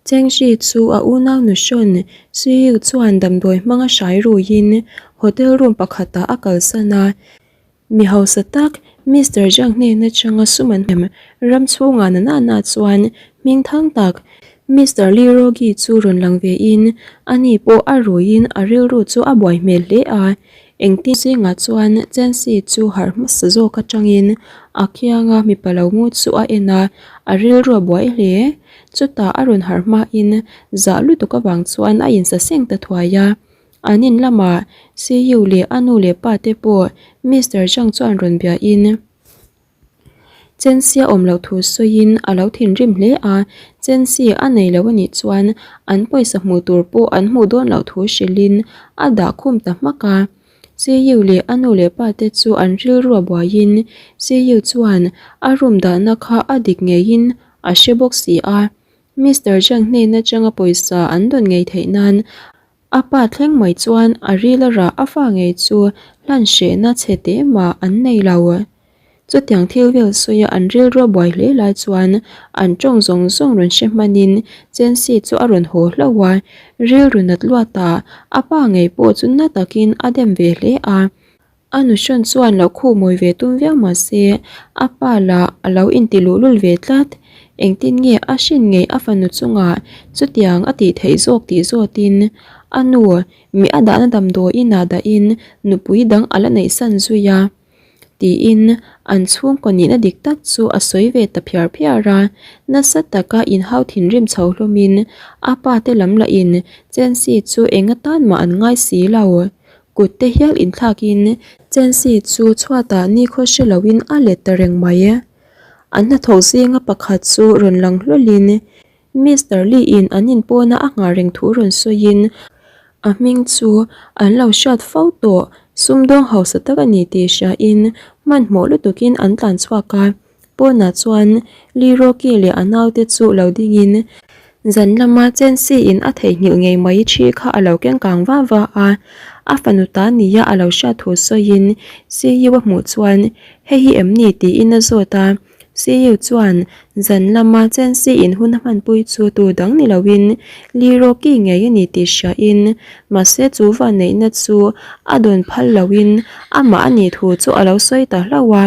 Cheng Shi chu a unau nu hrawn Sui Yu chuan damdawi hmanga hrai ruiin hotel room pakhatah a kalsan a. Mi hausa tak Mister Zhang hnen atanga sum an hnem ram chhungah na na na chuan hming thang tak Mister Li Rogi chu rawn lang vein ani pawh a ruiin a rilru chu a buai hmel hle a. Engtin zingah chuan Chancy chu harh hmasa zawk atangin a kianga mipa lo mu chu a en a, a rilru a buai hle. Chutah a rawn harh hmain zah lutuk avang chuan a insaseng ta thuai a. An in lamah CU leh a nu leh pa te pawh Mister Zhang chuan rawn biain Chensia awm loh thu sawiin a lo thinrim hle a, Chensi a nei lo anih chuan an pawisa hmuh tur pawh an hmuh dawn loh thu hrilhin a dah khum ta hmak a. CU leh a nu leh pa te chu an rilru a buaiin CU chuan a room dahna kha a dik ngeiin a hre bawk si a, Mister Zhang hnen atanga pawisa an dawn ngei theih nan A pa thleng mai chuan a ril a rah a fa ngei chu hlan hrehna chhe teh mah an nei lo. Chutiang thil vel sawi a an rilru a buai hle lai chuan an tawng zawng zawng rawn hre hmanin Chensi chu a rawn haw hlauh a, rilru nat luatah a pa ngei pawh chu na takin a dem ve hle a. A nuhrawn chuan lo khuhmawi ve tum viau mah se, a pa lah a lo inti luhlul ve tlat. Engtin nge a hrin ngei a fanu chungah chutiang a tih theih zawk tih zawtin a nu mi a dahna damdawi inah dahin nupui dang a la neihsan zui a tiin an chhungkaw nihna dik tak chu a sawi ve ta phiar phiar a. Nasa taka inhau thinrim chho hlawmin a pa te lam lahin Chensi chu eng atan mah an ngai si lo. Kut te hial inthlakin Chensi chu chhuatah nikhaw hre loin a let ta reng mai. An hnathawk zinga pakhat chu rawn lang hlawlhin Mister Lee in an inpawna a nghah reng thu rawn sawiin a hming chu an lo hriat fo tawh sumdawng hausa tak a ni tih hriain hmanhmawh lutukin an tlan chhuak a. Pawnah chuan Lee Rocky leh a naute chu lo dingin zan lama Chensi in a theihnghilh ngei mai thi kha a lo keng kang va va a. A fanu ta nia a lo hriat thu sawiin CU a hmuh chuan hei hi em ni tiin a zawt a. CU chuan zan lama Chensi in hun a hmanpui chu tu dang ni loin Lee Rocky ngei a ni tih hriain mahse chu vanneihna chu a dawn phal loin amah a nih thu chu a lo sawi ta hlauh a.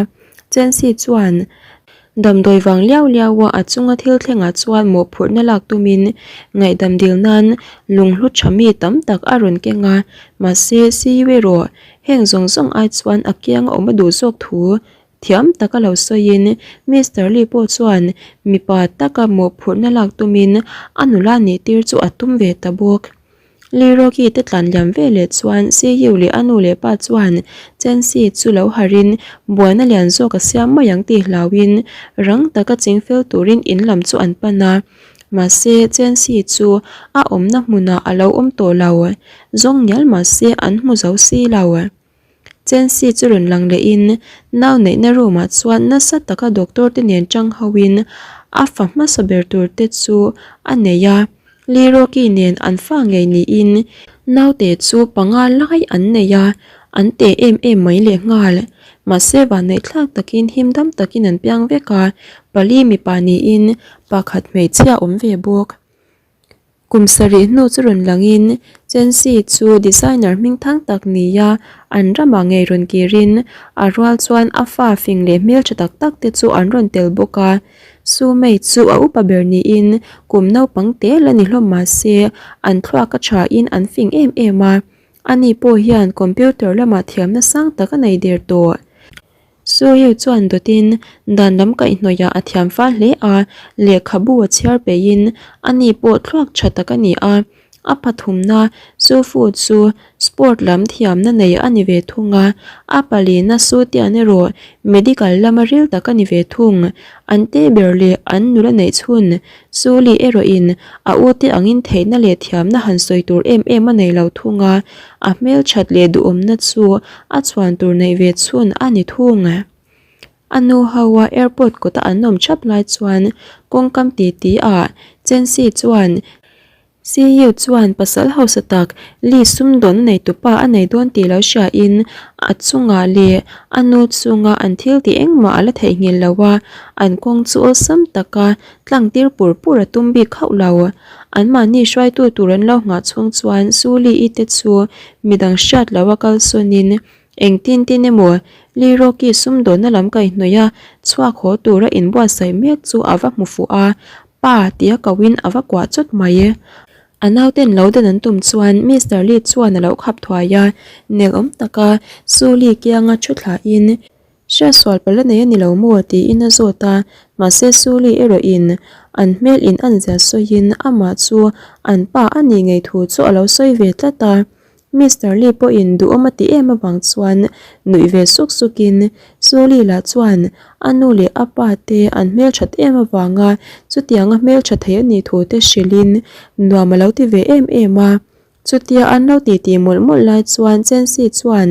Chensi chuan damdawi vang liau liau a a chunga thil thlengah chuan mawhphurhna lak tumin ngaihdam dil nan lunghlu tha mi tam tak a rawn keng a, mahse CU erawh heng zawng zawng ai chuan a kiang a awm a duh zawk thu thiam tak a lo sawiin Mister Lee pawh chuan mipa taka mawhphurhna lak tumin a nula nih tir chu a tum ve ta bawk. Liroki te tlan liam ve leh chuan CU leh a nu leh pa chuan Chensi chu lo harin buaina lian zawk a siam mai ang tih hlauhin rang taka chingfel turin in lam chu an pan a. Mahse Chensi chu a awmna hmunah a lo awm tawh lo. Zawng ngial mahse an hmu zo si lo. Chensi chu rawn lang lehin nau neihna room ah chuan nasa taka doctor te nen tang hoin a fa hmasa ber tur te chu a nei a, Lee Rocky nen an fa ngei niin naute chu panga lai an nei a, an teh em em mai lehnghal. Mahse vanneih thlak takin him dam takin an piang vek a, pali mipa niin pakhat hmeichhia awm ve bawk. Kum sarih hnu chu rawn langin Chensi chu designer hming thang tak nia an ramah ngei rawn kirin a rual chuan a fa fing leh hmeltha tak tak te chu an rawn tel bawk a. Su Mei chu a upa ber niin kum naupang te la ni hlawm mah se an thluak a thain an fing em em a. Ani pawh hian computer lamah thiamna sang tak a nei der tawh. Suyu chuan dawtin dan lam kaihhnawihah a thiam fal hle a, lehkhabu a chhiar peihin ani pawh thluak tha tak a ni a. A pathumna Sufu chu sport lam thiamna nei a ni ve thung a, a palina Sutian erawh medical lama ril tak a ni ve thung. An te ber leh an nula neih chhun Suli erawhin a ute angin theihna leh thiamna han sawi tur em em a nei lo thung a, a hmelthat leh duhawmna chu a chhuan tur neih ve chhun a ni thung. A nu ho a airport kawta an awm thap lai chuan kawngkam titi ah Chensi chuan. CU chuan pasal hausa tak Lee sumdawnna neitupa a nei dawn tih lo hriain a chungah leh a nu chunga an thil tih engmah a la theihnghilh lo a, an kawng chu awlsam taka tlang tir pur pur a tum bik hauh lo. Anmahni hruaitu tur an lo nghah chhung chuan Su Lee-i te chu midang hriat loha kalsawnin Engtin tin emaw Lee Rocky sumdawnna lam kaihhnawih a chhuak haw tura inbuatsaih mek chu a va hmu fuh a, Pa tia koin a va kuah chawt mai. A nauten lo dan an tum chuan Mister Lee chuan a lo khap thuai a, nelawm taka Su Lee kianga thu thlahin, Hriatsual palh a nei a ni lo maw? tiin a zawt a, mahse Su Lee erawhin an hmel in an zia sawiin amah chu an pa a nih ngei thu chu a lo sawi ve tlat a. Mister Lee pawhin duhawm a ti em avang chuan nuih ve suk sukin Suli lah chuan a nu leh a pa te an hmelthat em avanga chutianga hmeltha thei a nih thu te hrilhin nuam a lo ti ve em em a. Chutia an lo titi mawlh mawlh lai chuan Chensi chuan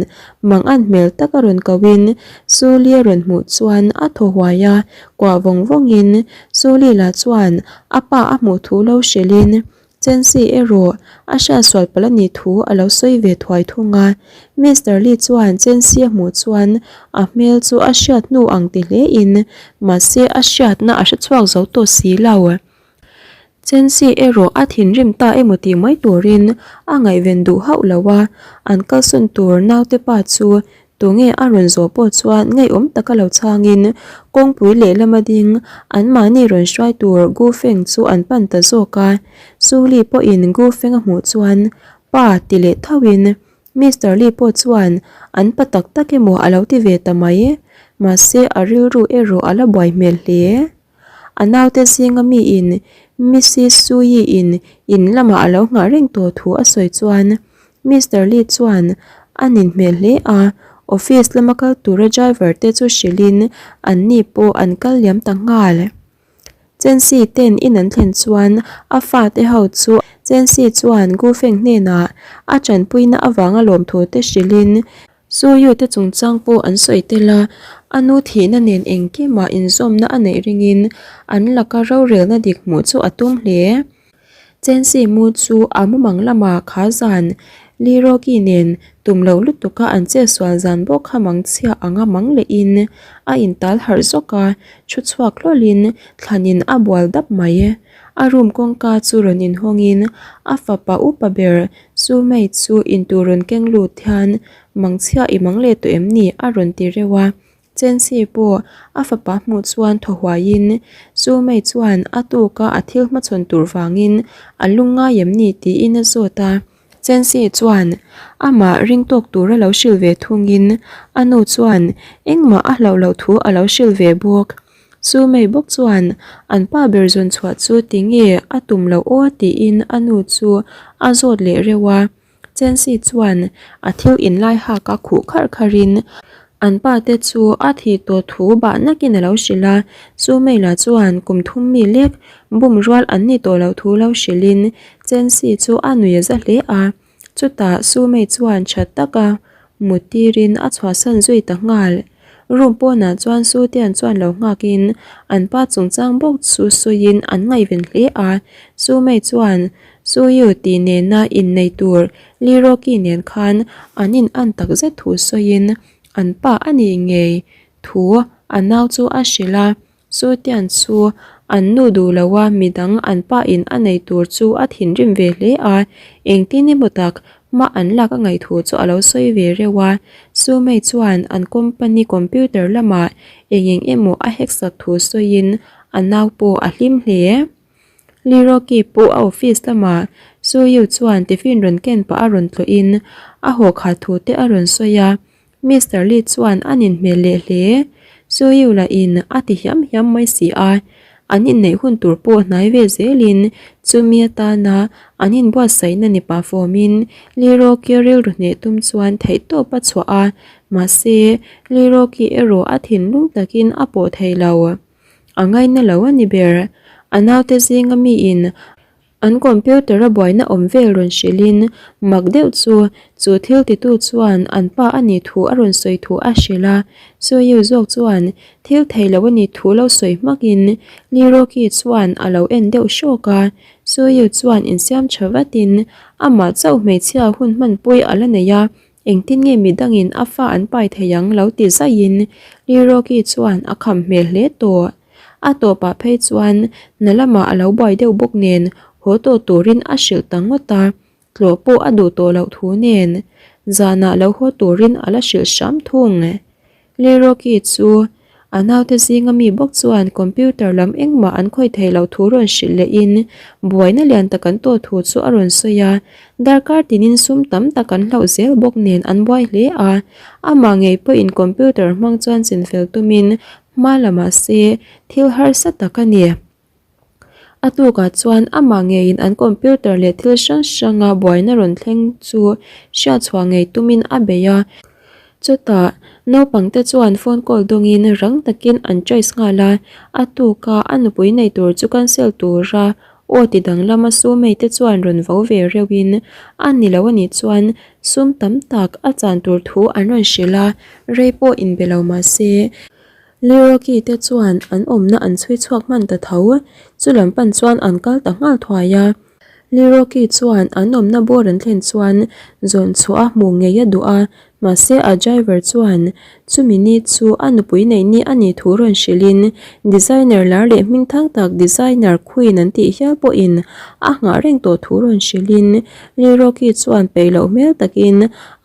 mang an hmel tak a rawn kohin Suli a rawn hmuh chuan a thaw huai a, kuah vawng vawngin Suli lah chuan a pa a hmuh thu lo hrilhin Chensi erawh a hriatsual palh a nih thu a lo sawi ve thuai thung a. Mister Lee chuan Chensi a hmuh chuan a hmel chu a hriat hnu ang ti hle in mahse a hriatna a hre chhuak zo tawh si lo. Chensi erawh a thinrim ta emaw tih mai turin a ngaihven duh hauh lo a, an kalsawn tur naute pa chu Tunge a rawn zawh pawh chuan ngeiawm taka lo chhangin kawngpui lehlama ding anmahni rawn hruai tur Gu Feng chu an pan ta zawk a. Su Li pawhin Gu Feng a hmuh chuan pa ti leh thauhin Mister Li pawh chuan an pa tak tak emaw a lo ti ve ta mai. Mahse a rilru erawh a la buai hmel hle. A naute zinga miin Mrs Suyi-in in lamah a lo nghah reng tawh thu a sawi chuan Mister Lee chuan a nin hmel hle a, office lama kal tura driver te chu hrilhin anni pawh an kal liam ta nghal. Chensi ten in an thlen chuan a fate ho chu Chensi chuan Gu Feng hnenah a tanpuina avanga lawmthu te hrilhin Suyu te chungchang pawh an sawi tel a, a nu thihna nen engkimah inzawmna a neih ringin an laka rorelna dik hmuh chu a tum hle. Chensi mu chu a mumang lamah kha zan Liroki nen tum loh lutuka an chetsual zan bawk kha mangchhia anga mang lehin a intal harh zawk a, thu chhuak hlawlin thlanin a bual dap mai. A room kawngka chu rawn inhawngin a fapa upa ber Chu mai chu intur rawn keng lut hian mangchhia i mang leh tawh em ni? a rawn ti reuh a. Chensi pawh a fapa hmuh chuan thaw huaiin chu mai chuan a tuka a thil hmachhawn tur vangin a lung ngai em ni tiin a zawt a. Chensi chuan amah ring tawk tura lo hrilh ve thungin a nu chuan engmah a hlauh loh thu a lo hrilh ve bawk. Chu mai bawk chuan an pa ber zawn chhuah chu tinge a tum loh aw tiin a nu chu a zawt leh reuh a. Chensi chuan a thil inlai hak a khuh kharh kharhin an pa te chu a thih tawh thu bah nakin a lo hrilh a. Chu mai lah chuan kum thum mi lek bum rual an ni tawh loh thu lo hrilhin Chensi chu a nui a za hle a. Chutah Sumei chuan tha taka mut tirin a chhuahsan zui ta nghal. Room pawnah chuan Sutian chuan lo nghakin an pa chungchang bawk chu sawiin an ngaihven hle a. Sumei chuan Suyu tih nena innei tur Lee Rocky nen khan an in an tak zet thu sawiin an pa a nih ngei thu a nau chu a hrilh a. Chutiang chu an nu duh lo a, midang an pa in a nei tur chu a thinrim ve hle a, engtin emaw tak hma an lak a ngaih thu chu a lo sawi ve reuh a. Sumei chuan an company computer lamah eng eng emaw a hack sak thu sawiin a nau pawh a hlim hle. Liroki pawh a office lamah Suyu chuan tiffin rawn ken pah a rawn tlawhin a haw khat thu te a rawn sawi a. Mister Lee chuan a nin hmel leh hle. Suyu lah in a ti hiam hiam mai si a, an inneih hun tur pawh hnai ve zelin chumi atana an inbuatsaihna ni pah fawmin Lee Rocky rilru hneh tum chuan theihtawp a chhuah a, mahse Lee Rocky erawh a thinlung takin a pawh thei lo. A ngaina lo a ni ber. A naute zinga miin. An computer a buaina awm vel rawn hrilhin mak deuh chu chu thil titu chuan an pa a nih thu a rawn sawi thu a hrilh a. Suyu zawk chuan thil thei lo a nih thu lo sawi hmakin Liroki chuan a lo en deuh hrawk a. Suyu chuan insiam tha vatin amah chauh hmeichhia hun hmanpui a la nei a, Engtin nge midangin a fa an pai thei ang lo ti zaihin Liroki chuan a kham hmel hle tawh. A tawpah phei chuan hna lamah a lo buai deuh bawk nen haw tawh turin a hrilh ta ngawt a, tlawh pawh a duh tawh loh thu nen zanah lo haw turin a la hrilh hram thung. Liroki chu a naute zinga mi bawk chuan computer lam engmah an khawih theih loh thu rawn hrilh lehin buaina lian tak an tawh thu chu a rawn sawi a, darkar tinin sum tam tak an hlauh zel bawk nen an buai hle a, amah ngei pawhin computer hmang chuan chinfel tumin hma la mah se thil harsa tak a ni. A tukah chuan amah ngeiin an computer leh thil hrang hranga buaina rawn thleng chu hriatchhuah ngei tumin a bei a. Chutah naupangte chuan phone call dawngin rang takin an trace nghal a, a tuka a nupui nei tur chu cancel tura aw ti danglama sumei te chuan rawn vo ve reuhin a ni lo anih chuan sum tam tak a chan tur thu an rawn hrilh a, rei pawh inbe lo mahse. Liroki te chuan an awmna an chhui chhuak hman ta tho, chu lam pan chuan an kal ta nghal thuai a. Liroki chuan an awmna bawr an thlen chuan zawn chhuah a hmuh ngei a duh a, mahse a driver chuan chumi ni chu a nupui neih ni a nih thu rawn hrilhin designer lar leh hming thang tak designer queen an tih hial pawhin a nghah reng tawh thu rawn hrilhin Liroki chuan peih loh hmel takin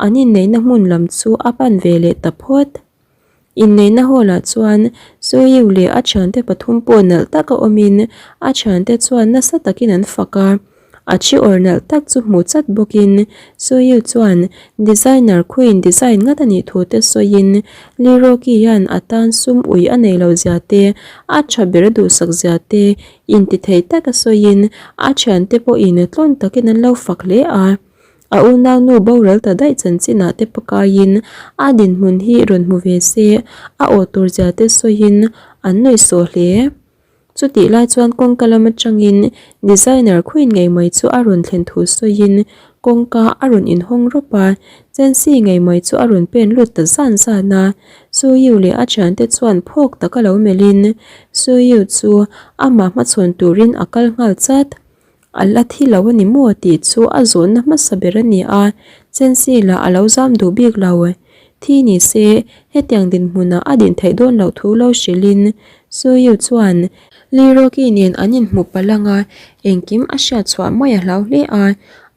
an inneihna hmun lam chu a pan ve leh ta phawt. Inneihna hall ah chuan Suiu leh a thiante pathum pawh nalh taka awmin a thiante chuan nasa takin an fak a, a thi awr nalh tak chu hmuh chat bawkin Suiu chuan designer khuin design ngat a nih thu te sawiin Liroki hian a tan sum ui a nei lo zia te, a tha ber a duhsak zia te intithei taka sawiin a thiante pawhin tlawn takin an lo fak hle a. A unaunu boral ta daih chanchinah te pakaiin a dinhmun hi rawn hmu ve se, a aw tur zia te sawiin an nuihsawh hle. Chutih lai chuan kawngka lam atangin designer khuin ngei mai chu a rawn thlen thu sawiin kawngka a rawn inhawng rawp a, Chancy ngei mai chu a rawn pen lut ta zan zan a. Suyu leh a thiante chuan phawk taka lo melhin Suyu chu amah hmachhawn turin a kal nghal chat. A la thi lo a ni maw tih chu a zawhna hmasa ber a ni a, Chensi lah a lo zam duh bik lo. Thi ni se, hetiang dinhmunah a din theih dawn loh thu lo hrilhin Suyu chuan Liroki nen an inhmuh palh ang a, engkim a hriat chhuah mai a hlau hle a,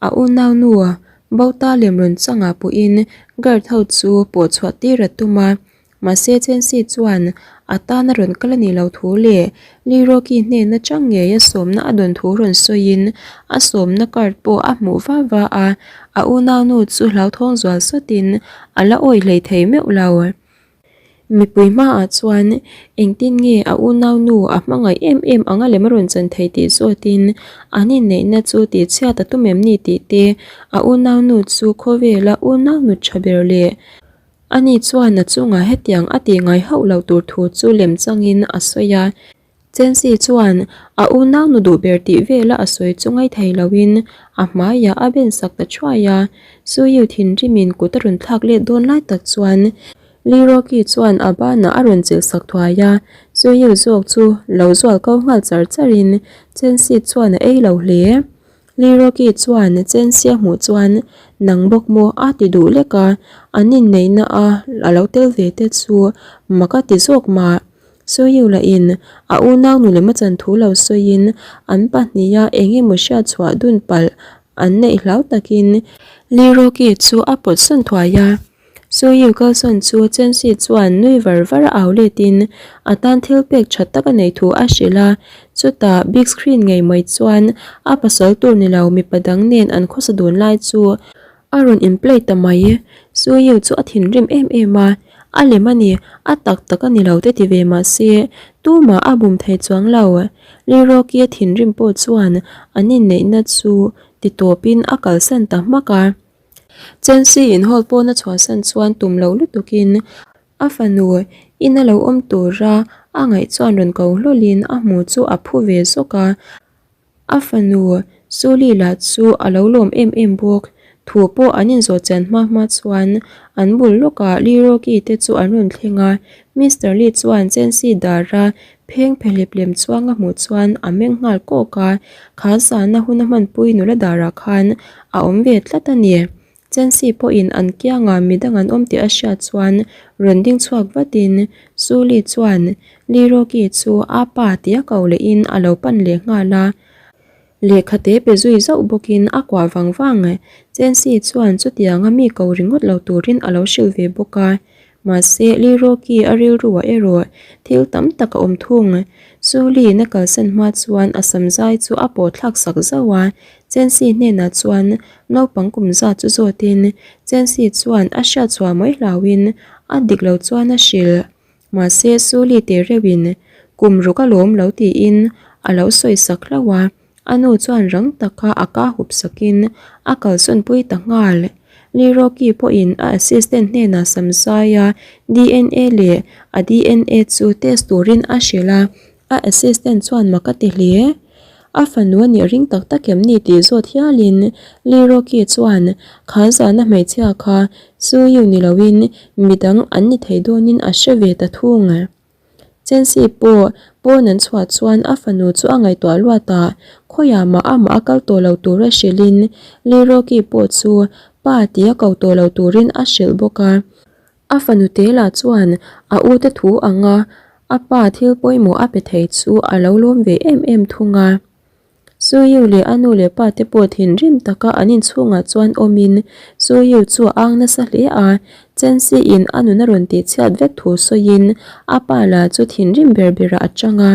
a unaunu Bauta lem rawn changah pawhin guard ho chu pawh chhuah tir a tum a. Mahse Chensi chuan a tana rawn kal a nih loh thu leh Liroki hnena chang ngei a sawmna a dawn thu rawn sawiin a sawmna card pawh a hmuh va va a, a unaunu chu hlauthawng zual sawtin a la awih hlei thei meuh lo. Mipui hmaah chuan engtin nge a unaunu a hmangaih em em anga lem a rawn chan thei tih zawtin an inneihna chu tihchhiat a tum em ni tih te, a unaunu chu khawvela unaunu tha ber leh Ani chuan a chungah hetiang a tih ngai hauh lo tur thu chu lem changin a sawi a. Chensi chuan a unaunu duh ber tih vela a sawi chu ngaithei loin a hmaiah a ben sak ta thuai a. Suyu thinrimin kut a rawn thlak let dawn lai tak chuan Liroki chuan a banah a rawn chilh sak thuai a. Suyu zawk chu lo zual ko nghal char charin Chensi chuan a ei lo hle. Liroki chuan Chensia hmuh chuan nang bawk maw a ti duh lek a, an inneihna a a lo tel ve te chu mak a ti zawk mah. Suyu lahin a unau nu lem a chan thu lo sawiin an pahniha eng emaw hriat chhuah dun palh an neih hlau takin Liroki chu a pawt sawn thuai a. Suyu kalsawn chu Chensi chuan nui var var a au letin a tan thil pek tha tak a nei thu a hrilh a, chutah big screen ngei mai chuan a pasal tur ni lo mipa dang nen an khawsa dun lai chu a rawn in play ta mai. Suyu chu a thinrim em em a, a lem a ni, a tak tak a ni lo te ti ve mah se tumah a bum thei chuang lo. Liroki a thinrim pawh chuan an inneihna chu ti tawpin a kalsan ta hmak a. Chelsea in hall pawna chhuahsan chuan tum lo lutukin a fanu ina lo awm tura a ngaih chuan rawn ko hlawlhin a hmu chu a phu ve zawk a. A fanu Suli lah chu a lo lawm em em bawk. Thu pawh an inzawh chian hma hma chuan an bul lawkah Lee Rocky te chu an rawn thleng a. Mister Lee chuan Chensi dara pheng phehlep lem chuang a hmuh chuan a meng nghal kawk a, kha zana hun a hmanpui nula darah khan a awm ve tlat a ni. Chensi pawhin an kiangah midang an awm tih a hriat chuan rawn ding chhuak vatin Suli chuan Lee Rocky chu a pa tih a ko lehin a lo pan leh nghal a. Lehkha te pe zui zauh bawkin a kuah vang vang. Chensi chuan chutianga mi ko ringawt lo turin a lo hrilh ve bawk a. Mahse, Lee Rocky a rilruah erawh thil tam tak a awm thung. Suli na kalsan hma chuan a sam zai chu a pawh thlak sak zauh a, Chensi hnenah chuan naupang kum zat chu zawtin Chensi chuan a hriat chhuah mai hlauhin a dik lo chuan a hrilh. Mahse, Suli teh reuhin kum ruk a lawm lo tiin a lo sawi sak hlauh a. A nu chuan rang taka a ka hup sakin a kalsawnpui ta nghal. Lee Rocky pawhin a assistant hnenah sam zaia dna leh a dna chu test turin a hrilh a, a assistant chuan mak a ti hle. A fanu a nih ring tak tak em ni tih zawt hialin Lee Rocky chuan kha zana hmeichhia kha Su Yu ni loin midang an ni thei dawnin a hre ve ta thung. Chensi pawh pawn an chhuah chuan a fanu chu a ngaihtuah luat a, khawiah mah amah a kal tawh lo tura hrilhin Lee Rocky pawh chu pa tia ko tawh lo turin a hrilh bawk a. A fanu te lah chuan a ute thu anga a pa thil pawimawh a pe thei chu a lo lawm ve em em thung a. Suyu leh a nu leh pa te pawh thinrim taka an inchhungah chuan awmin Suyu chu a ang nasa hle a, Chensi in a nun a rawn tihchhiat vek thu sawiin a pa lah chu thinrim ber berah a chang a.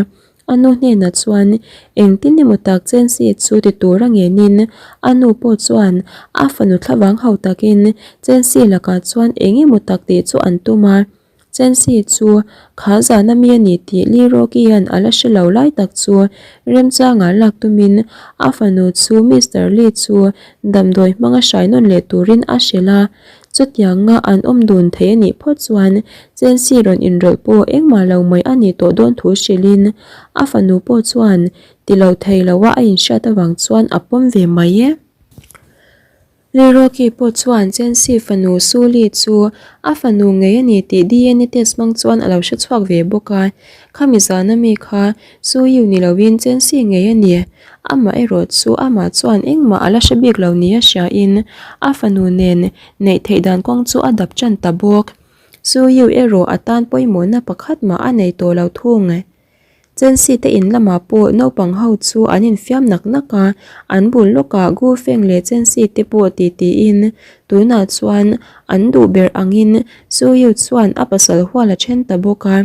A nu hnenah chuan engtin emaw tak Chensi chu ti tur a ngenin a nu pawh chuan a fanu thlavang ho takin Chensi lakah chuan eng emaw tak tih chu an tum a. Chensi chu kha zana mi a ni tih Lee Rocky hian a la hre lo lai tak chu remchangah lak tumin a fanu chu Mister Lee chu damdawi hmanga hrai nawn leh turin a hrilh a. Chutianga an awm dun thei a nih phawt chuan Chensi rawn inrawlh pawh engmah lo mai a nih tawh dawn thu hrilhin a fanu pawh chuan ti lo thei loa a inhriat avang chuan a pawm ve mai e. Lerocky pawh chuan Chensi fanu Suli chu a fanu ngei a ni tih dna test hmang chuan a lo hre chhuak ve bawk a. Khami zana mi kha Suyu ni loin Chensi ngei a ni. Amah erawh chu amah chuan engmah a la hre bik lo nia hriain a fanu nen neih theih dan kawng chu a dap tan ta bawk. Suyu erawh a tan pawimawhna pakhat mah a nei tawh lo thung. Chensi te in lamah pawh naupang ho chu an infiam nak nak a, an bul lawkah Gu Feng leh Chensi te pawh ti tiin tunah chuan an duh ber angin Su Yu chuan a pasal hual a then ta bawk a.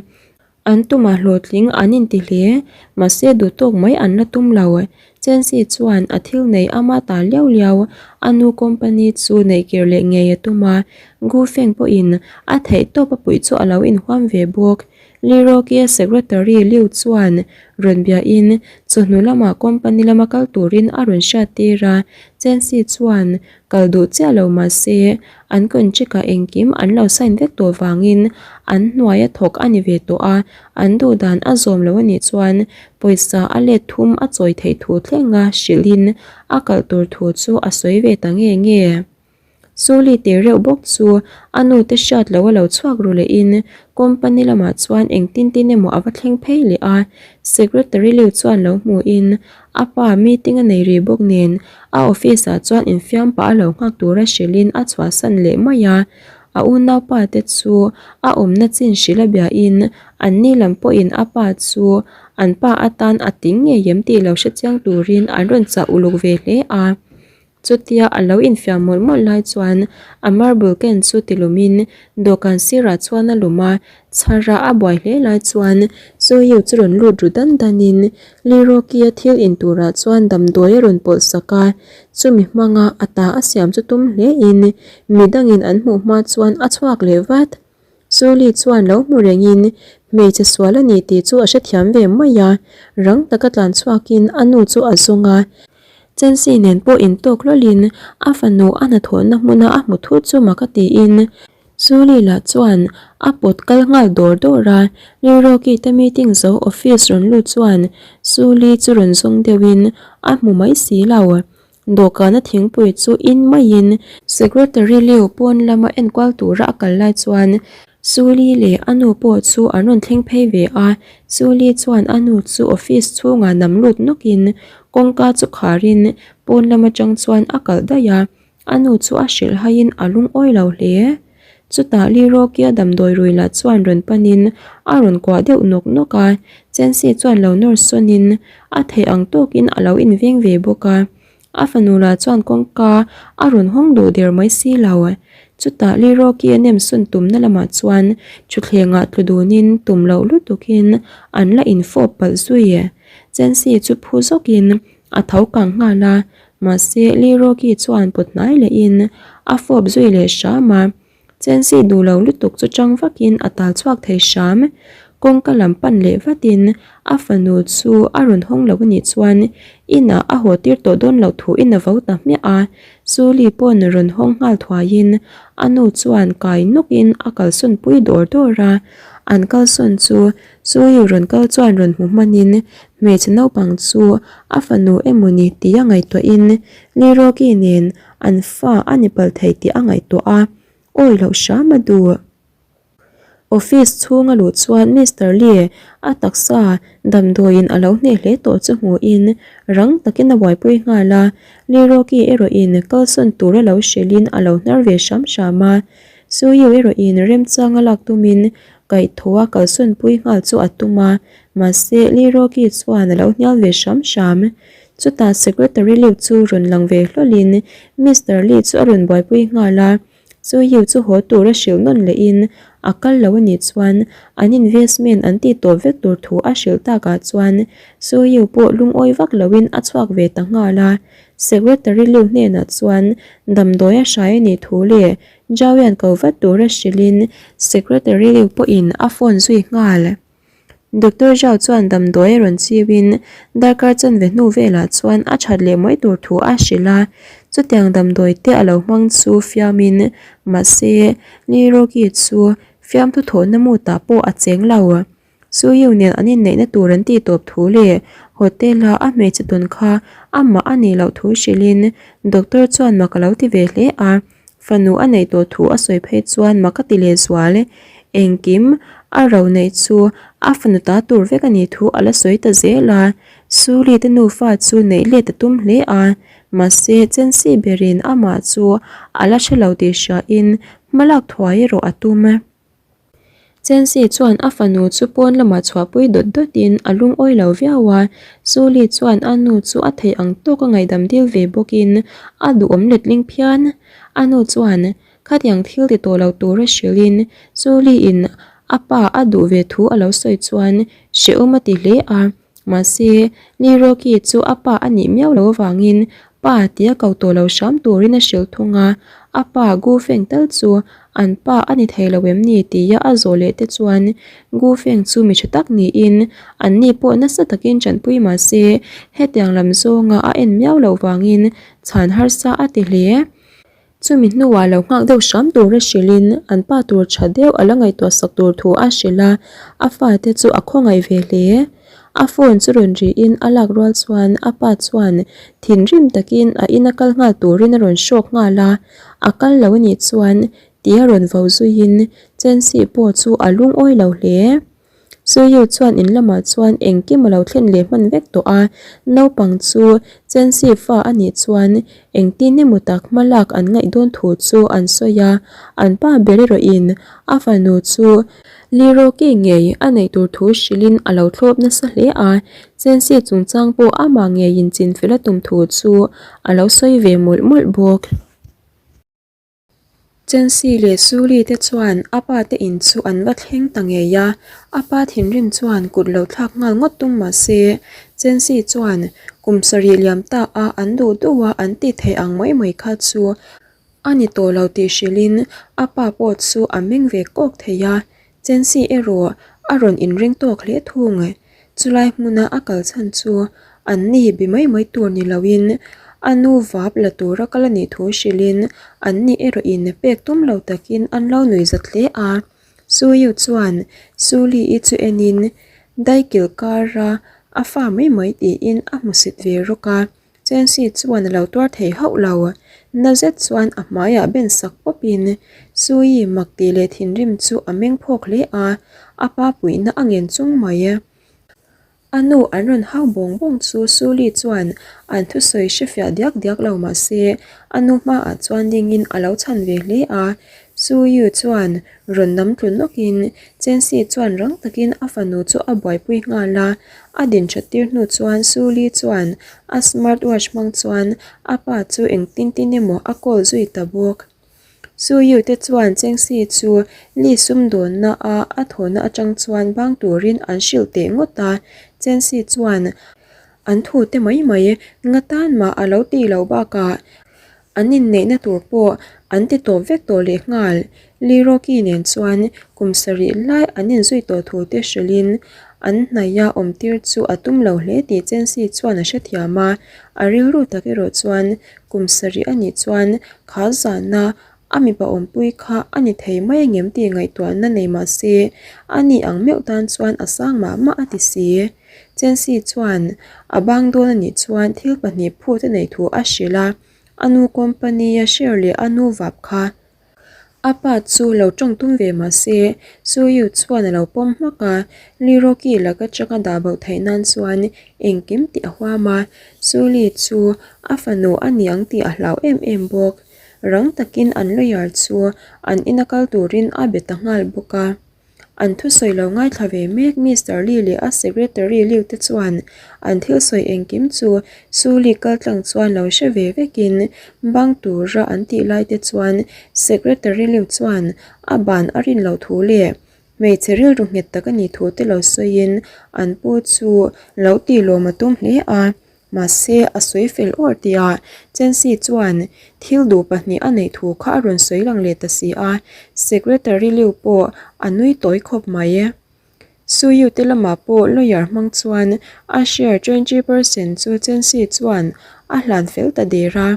An tumah hlawhtling an inti hle, mahse duh tawk mai an la tum lo. Chensi chuan a thil nei ama ta liau liau a nu company chu neihkir leh ngei a tum a, Gu Feng pawhin a theihtawp a puih chu a lo inhuam ve bawk. Lirokia Secretary Liu chuan rawn biain chawhnu lamah company lama kal turin a rawn hriattir a, Chensi chuan kal duh chiah lo mah se an contract ah engkim an lo sign vek tawh vangin an hnuaia thawk a ni ve tawh a, an duh dan a zawm lo a nih chuan pawisa a let thum a chawi theih thu thlenga hrilhin a kal tur thu chu a sawi ve ta nge nge. Suli teh reuh bawk chu a nu te hriat loh a lo chhuak ru lehin company lamah chuan engtin tin emaw a va thleng phei leh a, secretary Liu chuan lo hmuhin a pa meeting a nei rih bawk nen a office ah chuan infiam pah a lo nghak tura hrilhin a chhuahsan leh mai a, a unaupa te chu a awmna chin hrilh a biahin anni lam pawhin a pa chu an pa atan a ting ngei em tih lo hrechiang turin an rawn chah uluk ve hle a. Chutia a lo infiam mawlh mawlh lai chuan a marble ken chu ti lumin dawhkan sirah chuan a lum a, chhara a buai hle lai chuan Zoyu chu rawn lut ru dan danin Liroki-a thil in turah chuan damdawi a rawn pawlh sak a, chumi hmanga a ta a siam chu tum hlein midangin an hmuh hma chuan a chhuak leh vat. Suli chuan lo hmu rengin hmeichhe sual a ni tih chu a hrethiam ve mai a, rang taka tlan chhuakin a nu chu a zawng a. Chensi nen pawh intawk lawlhin a fanu a hnathawhna hmuna a hmu thut chu mak a tiin. Suli lah chuan a pawt kal nghal dawr dawr a, Liroki te meeting zo office rawn lut chuan Suli chu rawn zawng deuhin a hmu mai si lo. Dawhkana thingpui chu in maiin Secretary Liu pawn lama enkual tura a kal lai chuan Suli leh a nu pawh chu an rawn thleng phei ve a, Suli chuan a nu chu office chhungah nam lut nawkin kawngka chu kharin pawn lam atang chuan a kalh daih a, a nu chu a hrilh haiin a lungawi lo hle. Chutah Lirokia damdawi rui lah chuan rawn panin a rawn kuah deuh nawk nawk a, Chensi chuan lo nawr sawnin a theih ang tawkin a lo inveng ve bawk a. A fanu lah chuan kawngka a rawn hawng duh der mai si lo. Chutah Liroki a nem sawn tumna lamah chuan thutthlengah tlu dunin tum loh lutukin an la infawp palh zui. Chensi chu phu zawkin a tho kang nghal a, mahse Liroki chuan pawt hnai lehin a fawp zui leh hram a. Chensi duh lo lutuk chu chang vakin a tal chhuak thei hram. Kawngka lam pan leh vatin a fanu chu a rawn hawng lo anih chuan inah a haw tir tawh dawn loh thuin a vo ta hmiah a. Suli pawn rawn hawng nghal thuaiin a nu chuan kai nawkin a kalsawn pui dawr dawr a. An kalsawn chu Suli rawn kal chuan rawn hmu hmanin hmeichhe naupang chu a fanu emawni tia ngaihtuahin Liroki nen An fa a ni pal thei tih a ngaihtuah a, awi loh hram a duh. Office chhung a luh chuan Mister Lee a taksa damdawiin a lo hneh hle tawh chu hmuhin rang takin a buaipui nghal a, Lee Rocky erawhin kalsawn tur a lo hrilhin a lo hnar ve hram hram a. Suyu erawhin remchang a lak tumin kaihthawh a kalsawn pui nghal chu a tum a, mahse Lee Rocky chuan a lo hnial ve hram hram. Chutah Secretary Liu chu rawn lang ve hlawlhin Mister Li chu a rawn buaipui nghal a, Chu Yu chu haw tura hrilh nawn lehin a kal lo anih chuan an investment an tih tawh vek tur thu a hrilh takah chuan Chu Yu pawh lungawi vak loin a chhuak ve ta nghal a. Secretary Liu hnenah chuan damdawi a hrai anih thu leh Zhao-ian ko vat tura hrilhin Secretary Liu pawhin a phone zui nghal. Doctor Zhao chuan damdawi a rawn chiuin darkar chanve hnu velah chuan a that leh mai tur thu a hrilh a, chutiang damdawi te a lo hmang chu fiamin mahse Li Rogi chu fiamthu thawhna mutah pawh a cheng lo. Su Yu nen an inneihna tur an tih tawp thu leh hotel a a hmeichhe tawn kha amah a nih loh thu hrilhin doctor chuan mak a lo ti ve hle a. Fanu a neih tawh thu a sawi phei chuan mak a ti leh zual. Engkim a ro neih chu a fanu ta tur vek a nih thu a la sawi ta zel a. Suli te nufa chu neih let a tum hle a, mahse Chensi berin amah chu a la hre lo tih hriain hmalak thuai erawh a tum. Chensi chuan a fanu chu pawn lamah chhuahpui dawt dawtin a lungawi lo viau a, Suli chuan a nu chu a theih ang tawk a ngaihdam dil ve bawkin a duhawm letling phian. A nu chuan khatiang thil ti tawh lo tura hrilhin Suli-in a pa a duh ve thu a lo sawi chuan hrehawm a ti hle a. Mahse, Lee Rocky chu a pa a nih miau loh avangin pa tia ko tawh lo hram turin a hrilh thung a, a pa Gu Feng tal chu an pa a ni thei lo em ni tia a zawh leh te chuan Gu Feng chu mi tha tak niin an ni pawh nasa takin tanpui mahse hetiang lam zawnga a en miau loh vangin chhan harsa a ti hle. Chumi hnuah lo nghak deuh hram tura hrilhin an pa tur tha deuh a la ngaihtuah sak tur thu a hrilh a, a fate chu a khawngaih ve hle. A phone chu rawn rihin a lak rual chuan a pa chuan thinrim takin a ina kal nghal turin a rawn hrawk nghal a, a kal lo anih chuan tia rawn vo zuiin Chensi pawh chu a lungawi lo hle. Suyu chuan in lamah chuan engkim a lo thlen leh hman vek tawh a, naupang chu Chensi fa a nih chuan engtin emaw tak hma lak an ngaih dawn thu chu an sawi a, an pa ber erawhin a fanu chu Liroki ngei a neih tur thu hrilhin a lo thlawp nasa hle a, Chensi chungchang pawh amah ngeiin chinfel a tum thu chu a lo sawi ve mawlh mawlh bawk. Chensi leh Suli te chuan a pa te in chu an va thleng ta ngei a, a pa thinrim chuan kut lo thlak nghal ngawt tum mah se, Chensi chuan kum sarih liam ta a an duh duh a an tih theih ang mai mai kha chu a ni tawh lo tih hrilhin a pa pawh chu a meng ve kawk thei a, Chensi erawh a rawn inring tawk hle thung. Chulai hmuna a kal chhan chu an ni bi mai mai tur ni loin. A nu vap la tura kal a nih thu hrilhin an ni erawhin pek tum lo takin an lo nuih zat hle a. Suyu chuan Suli-i chu enin daikil kara a fa mai mai tiin a hmusit ve rawk a. Chensi chuan a lo tuar thei hauh lo. Na zet chuan a hmaiah ben sak pawpin Suyi mak tih leh thinrim chu a meng phawk hle a, a pa puihna a ngen chung mai. A nu an rawn hau bawng bawng chu Suli chuan an thusawi hrefiah diak diak lo mah se a nu hmaah chuan dingin a lo chhan ve hle a. Suyu chuan rawn nam tlu nawkin Chensi chuan rang takin a fanu chu a buaipui nghal a. A din that tir hnu chuan Suli chuan a smart watch hmang chuan a pa chu engtin tin emaw a call zui ta bawk. Suyu te chuan Chengsi chu Li sumdawnna a a thawhna atang chuan bang turin an hrilh teh ngawt a, Chengsi chuan an thu te mai mai nga tan mah a lo tih loh bakah an inneihna tur pawh an ti tawp vek tawh leh nghal. Li Rocky nen chuan kum sarih lai an inzui tawh thu te hrilhin an hnaia awmtir chu a tum lo hle tih Chengsi chuan a hrethiam a, a rilru tak erawh chuan Kum sarih a nih chuan kha zahna a mipa awmpui kha a ni thei mai angem tih ngaihtuahna nei mah se, a ni ang meuh tan chuan a sang mah mah a ti si. Chensi chuan a bang dawn a nih chuan thil pahnih phut a neih thu a hrilh a, a nu company-a share leh a nu vap kha A pa chu lo tawng tum ve mah se, Suyu chuan a lo pawm hmak a, Liroki laka changa dah bo theih nan chuan engkim tih a huam a, Suli chu a fanu a ni ang tih a hlau em em bawk. Rang takin an lawyer chu an ina kal turin a be ta nghal bawk a. An thusawi lo ngaithla ve mek Mister Lee leh a secretary Liu te chuan an thil sawi engkim chu Su Li kaltlang chuan lo hre ve vekin bang tura an tih lai te chuan secretary Liu chuan a ban a rin loh thu leh hmeichhe rilru nghet tak a nih thu te lo sawiin an pu chu lo tih lawm a tum hle a. Mahse, a sawi fel awr tihah Chensi chuan thil duh pahnih a neih thu kha a rawn sawi lang leh ta si a, Secretary Liu pawh a nui tawi khawp mai. Suyu te lamah pawh lawyer hmang chuan a share 20% chu Chensi chuan a hlan fel ta der a.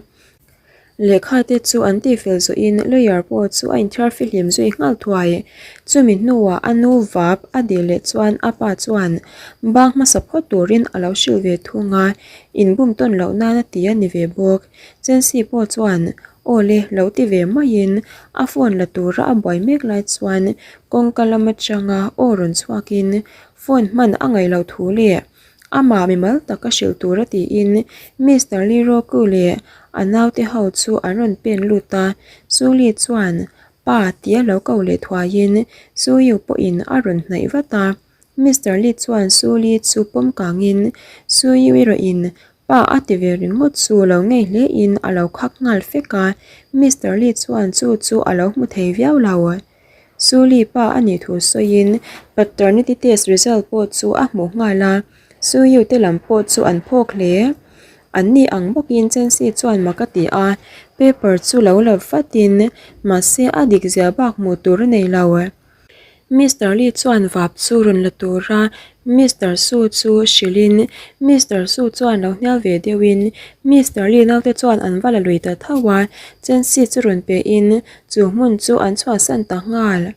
Lehkha te chu an tihfel zawhin lawyer pawh chu a inthiar fihlim zui nghal thuai. Chumi hnuah a nu vap a dil leh chuan a pa chuan bang hmasa phawt turin a lo hrilh ve thung a, inbum tawn loh nan a ti a ni ve bawk. Chensi pawh chuan aw le lo ti ve maiin a phone la tura a buai mek lai chuan kawngka lam atanga aw rawn chhuakin phone hman a ngaih loh thu leh Amah mimal tak a hrilh tur a tiin Mister Lee Roku leh a naute ho chu an rawn pen lut a, Su Li chuan pa tia lo ko leh thuaiin Su Yu pawhin a rawn hnaih vat a. Mister Lee chuan Su Li chu pawm kangin Su Yu erawhin pa a ti ve ringawt chu lo ngei hlein a lo khak nghal fek a, Mister Lee chuan chu chu a lo hmu thei viau lo. Suli pa a nih thu sawiin paternity test result pawh chu a hmuh nghal a, Suyu te lam pawh chu an phawk hle. An ni ang bawkin Chensi chuan mak a ti a, paper chu lo la vatin mahse a dik zia bak hmuh tur a nei lo. Mister Lee chuan vap chu rawn la tura Mister Su chu hrilhin Mister Su chuan lo hnial ve deuhin Mister Lee naute chuan an va la lui ta tho a, Chensi chu rawn pehin Chu hmun chu an chhuahsan ta nghal.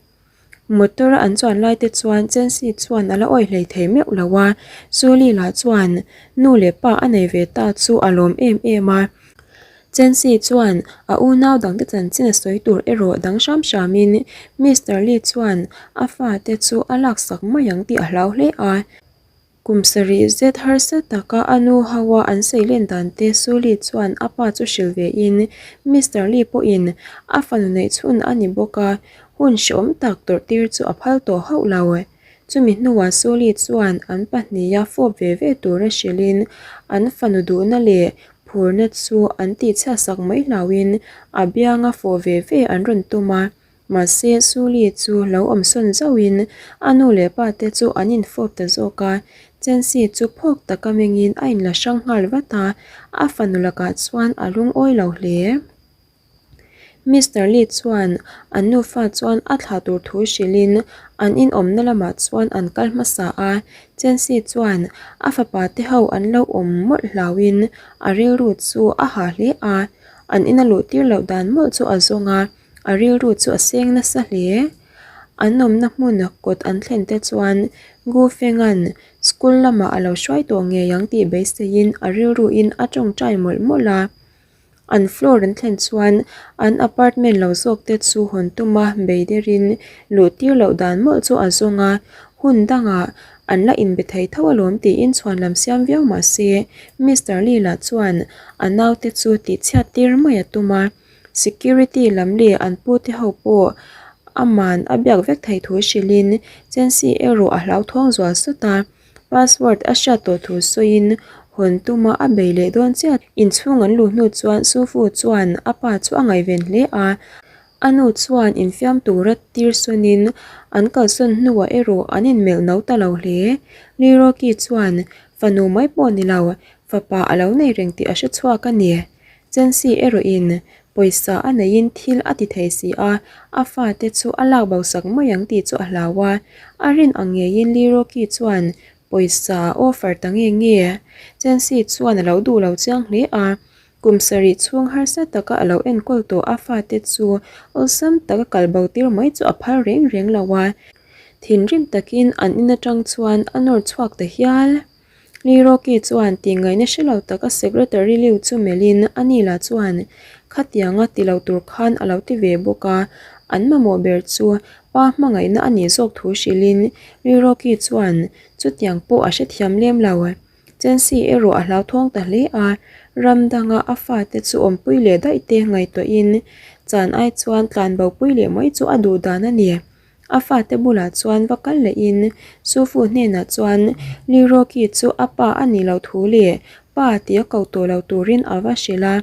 Motor a an chuan lai te chuan Chensi chuan a la awih hlei thei meuh lo a, Suli lah chuan nu leh pa a nei ve ta chu a lawm em em a. Chensi chuan a unau dangte chanchin a sawi tur erawh dang hram hramin Mister Lee chuan a fate chu a laksak mai ang tih a hlau hle a. Kum sarih zet harsa taka a nu ho a an seilen dan te Suli chuan a pa chu hrilh ve in Mister Lee pawhin a fanu neih chhun a ni bawk a, hun hreawm tak tawrh tir chu a phal tawh hauh lo. Chumi hnuah Suli chuan an pahniha fawp ve ve tura hrilhin an fanu duhna leh phurna chu an tihchhiatsak mai hlauhin a bianga fawh ve ve an rawn tum a. Mahse, Suli chu lo awm sawn zauhin a nu leh pa te chu an infawp ta zawk a, Chensi chu phawk taka mengin a inla hrang nghal vat a, a fanu lakah chuan a lungawi lo hle. Mister Lee chuan an nufa chuan a thlah tur thu hrilhin an inawmna lamah chuan an kal hmasa a, Chensi chuan a fapa te ho an lo awm mawlh hlauhin a rilru chu a hah hle a, an ina luh tir loh dan mawlh chu a zawng a, a rilru chu a seng nasa hle. An awmna hmun kawt an thlen te chuan Gu Fenga'n school lamah a lo hruai tawh ngei ang tih beiseiin a rilruin a tawngtai mawlh mawlh a. An floor an thlen chuan an apartment lo zawk te chu hawn tuma bei derin luh tir loh dan mawlh chu a zawng a, hun dangah an la inbe thei tho alawm tiin chhuan lam siam viau mah se Mister Lee lah chuan a naute chu tihchhiat tir mai a tum a, security lam leh an pute ho pawh aman a biak vek thei thu hrilhin Chensi erawh a hlauthawng zual sawt a. Password a hriat tawh thu sawiin hawn tuma a bei leh dawn chiah. Inchhung an luh hnu chuan Sufu chuan a pa chu a ngaihven hle a, a nu chuan infiam tura tir sawnin an kalsawn hnuah erawh an inmelh no ta lo hle. Liroki chuan fanu mai pawh ni lo, fapa a lo nei reng tih a hre chhuak a ni. Chensi erawhin pawisa a neiin thil a ti thei si a, a fate chu a lak bo sak mai ang tih chu a hlau a. A rin ang ngeiin Lee Rocky chuan pawisa a offer ta nge nge. Chensi chuan a lo duh lo chiang hle a, kum sarih chhung harsa taka a lo enkawl tawh a fate chu awlsam taka kal bo tir mai chu a phal reng reng lo a. Thinrim takin an in atang chuan a nawr chhuak ta hial. Liroki chuan tihngaihna hre lo taka Secretary Liu chu melhin a ni lah chuan khatianga ti lo tur khan a lo ti ve bawk a, an mamawh ber chu pa hmangaihna a nih zawk thu hrilhin Liroki chuan chutiang pawh a hrethiam lem lo. Chensi erawh a hlauthawng ta hle a, ram danga a fate chu awmpui leh daih te ngaihtuahin chan ai chuan tlanbopui leh mai chu a duh dan a ni. A fate bulah chuan va kal lehin Sufu hnenah chuan Liroki chu a pa a nih loh thu leh pa tih a ko tawh lo turin a va hrilh a.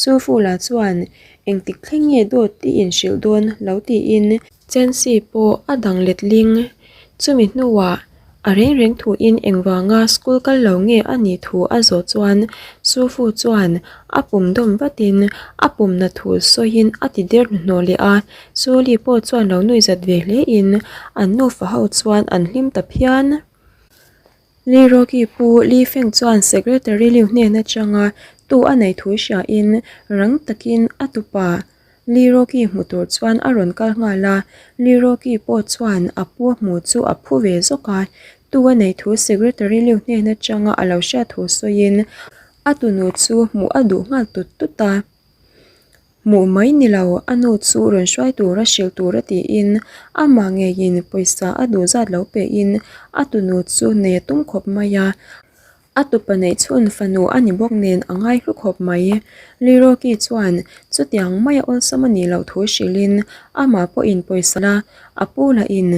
Sufu lah chuan engtik thleng nge dawt i inhrilh dawn lo tiin. Chensi pawh a dang let ling. Chumi hnuah A reng reng thuin engvanga school kal lo nge a nih thu a zawh chuan Sufu chuan a pum dawm vatin a pumna thu sawiin a ti der hnuhnawh leh a, Suli pawh chuan lo nui zat ve hlein an nufa ho chuan an hlim ta phian. Lee Rocky pu Lee Feng chuan Secretary Liu hnen atanga tu a neih thu hriain rang takin a tupa Lee Rocky hmu tur chuan a rawn kal nghal a, Lee Rocky pawh chuan a pu a hmu chu a phu ve zawk a, tu a neih thu Secretary Liu hnen atanga a lo hriat thu sawiin a tunu chu hmuh a duh nghal tut tut a. Hmuh mai ni lo, a nu chu rawn hruai tura hrilh tura tiin amah ngeiin pawisa a duh zat lo pehin a tunu chu nei a tum khawp mai a. A tupa neih chhun fanu a ni bawk nen a ngai hlu khawp mai. Liroki chuan chutiang maia awlsam a nih loh thu hrilhin amah pawhin pawisa la, a pu lahin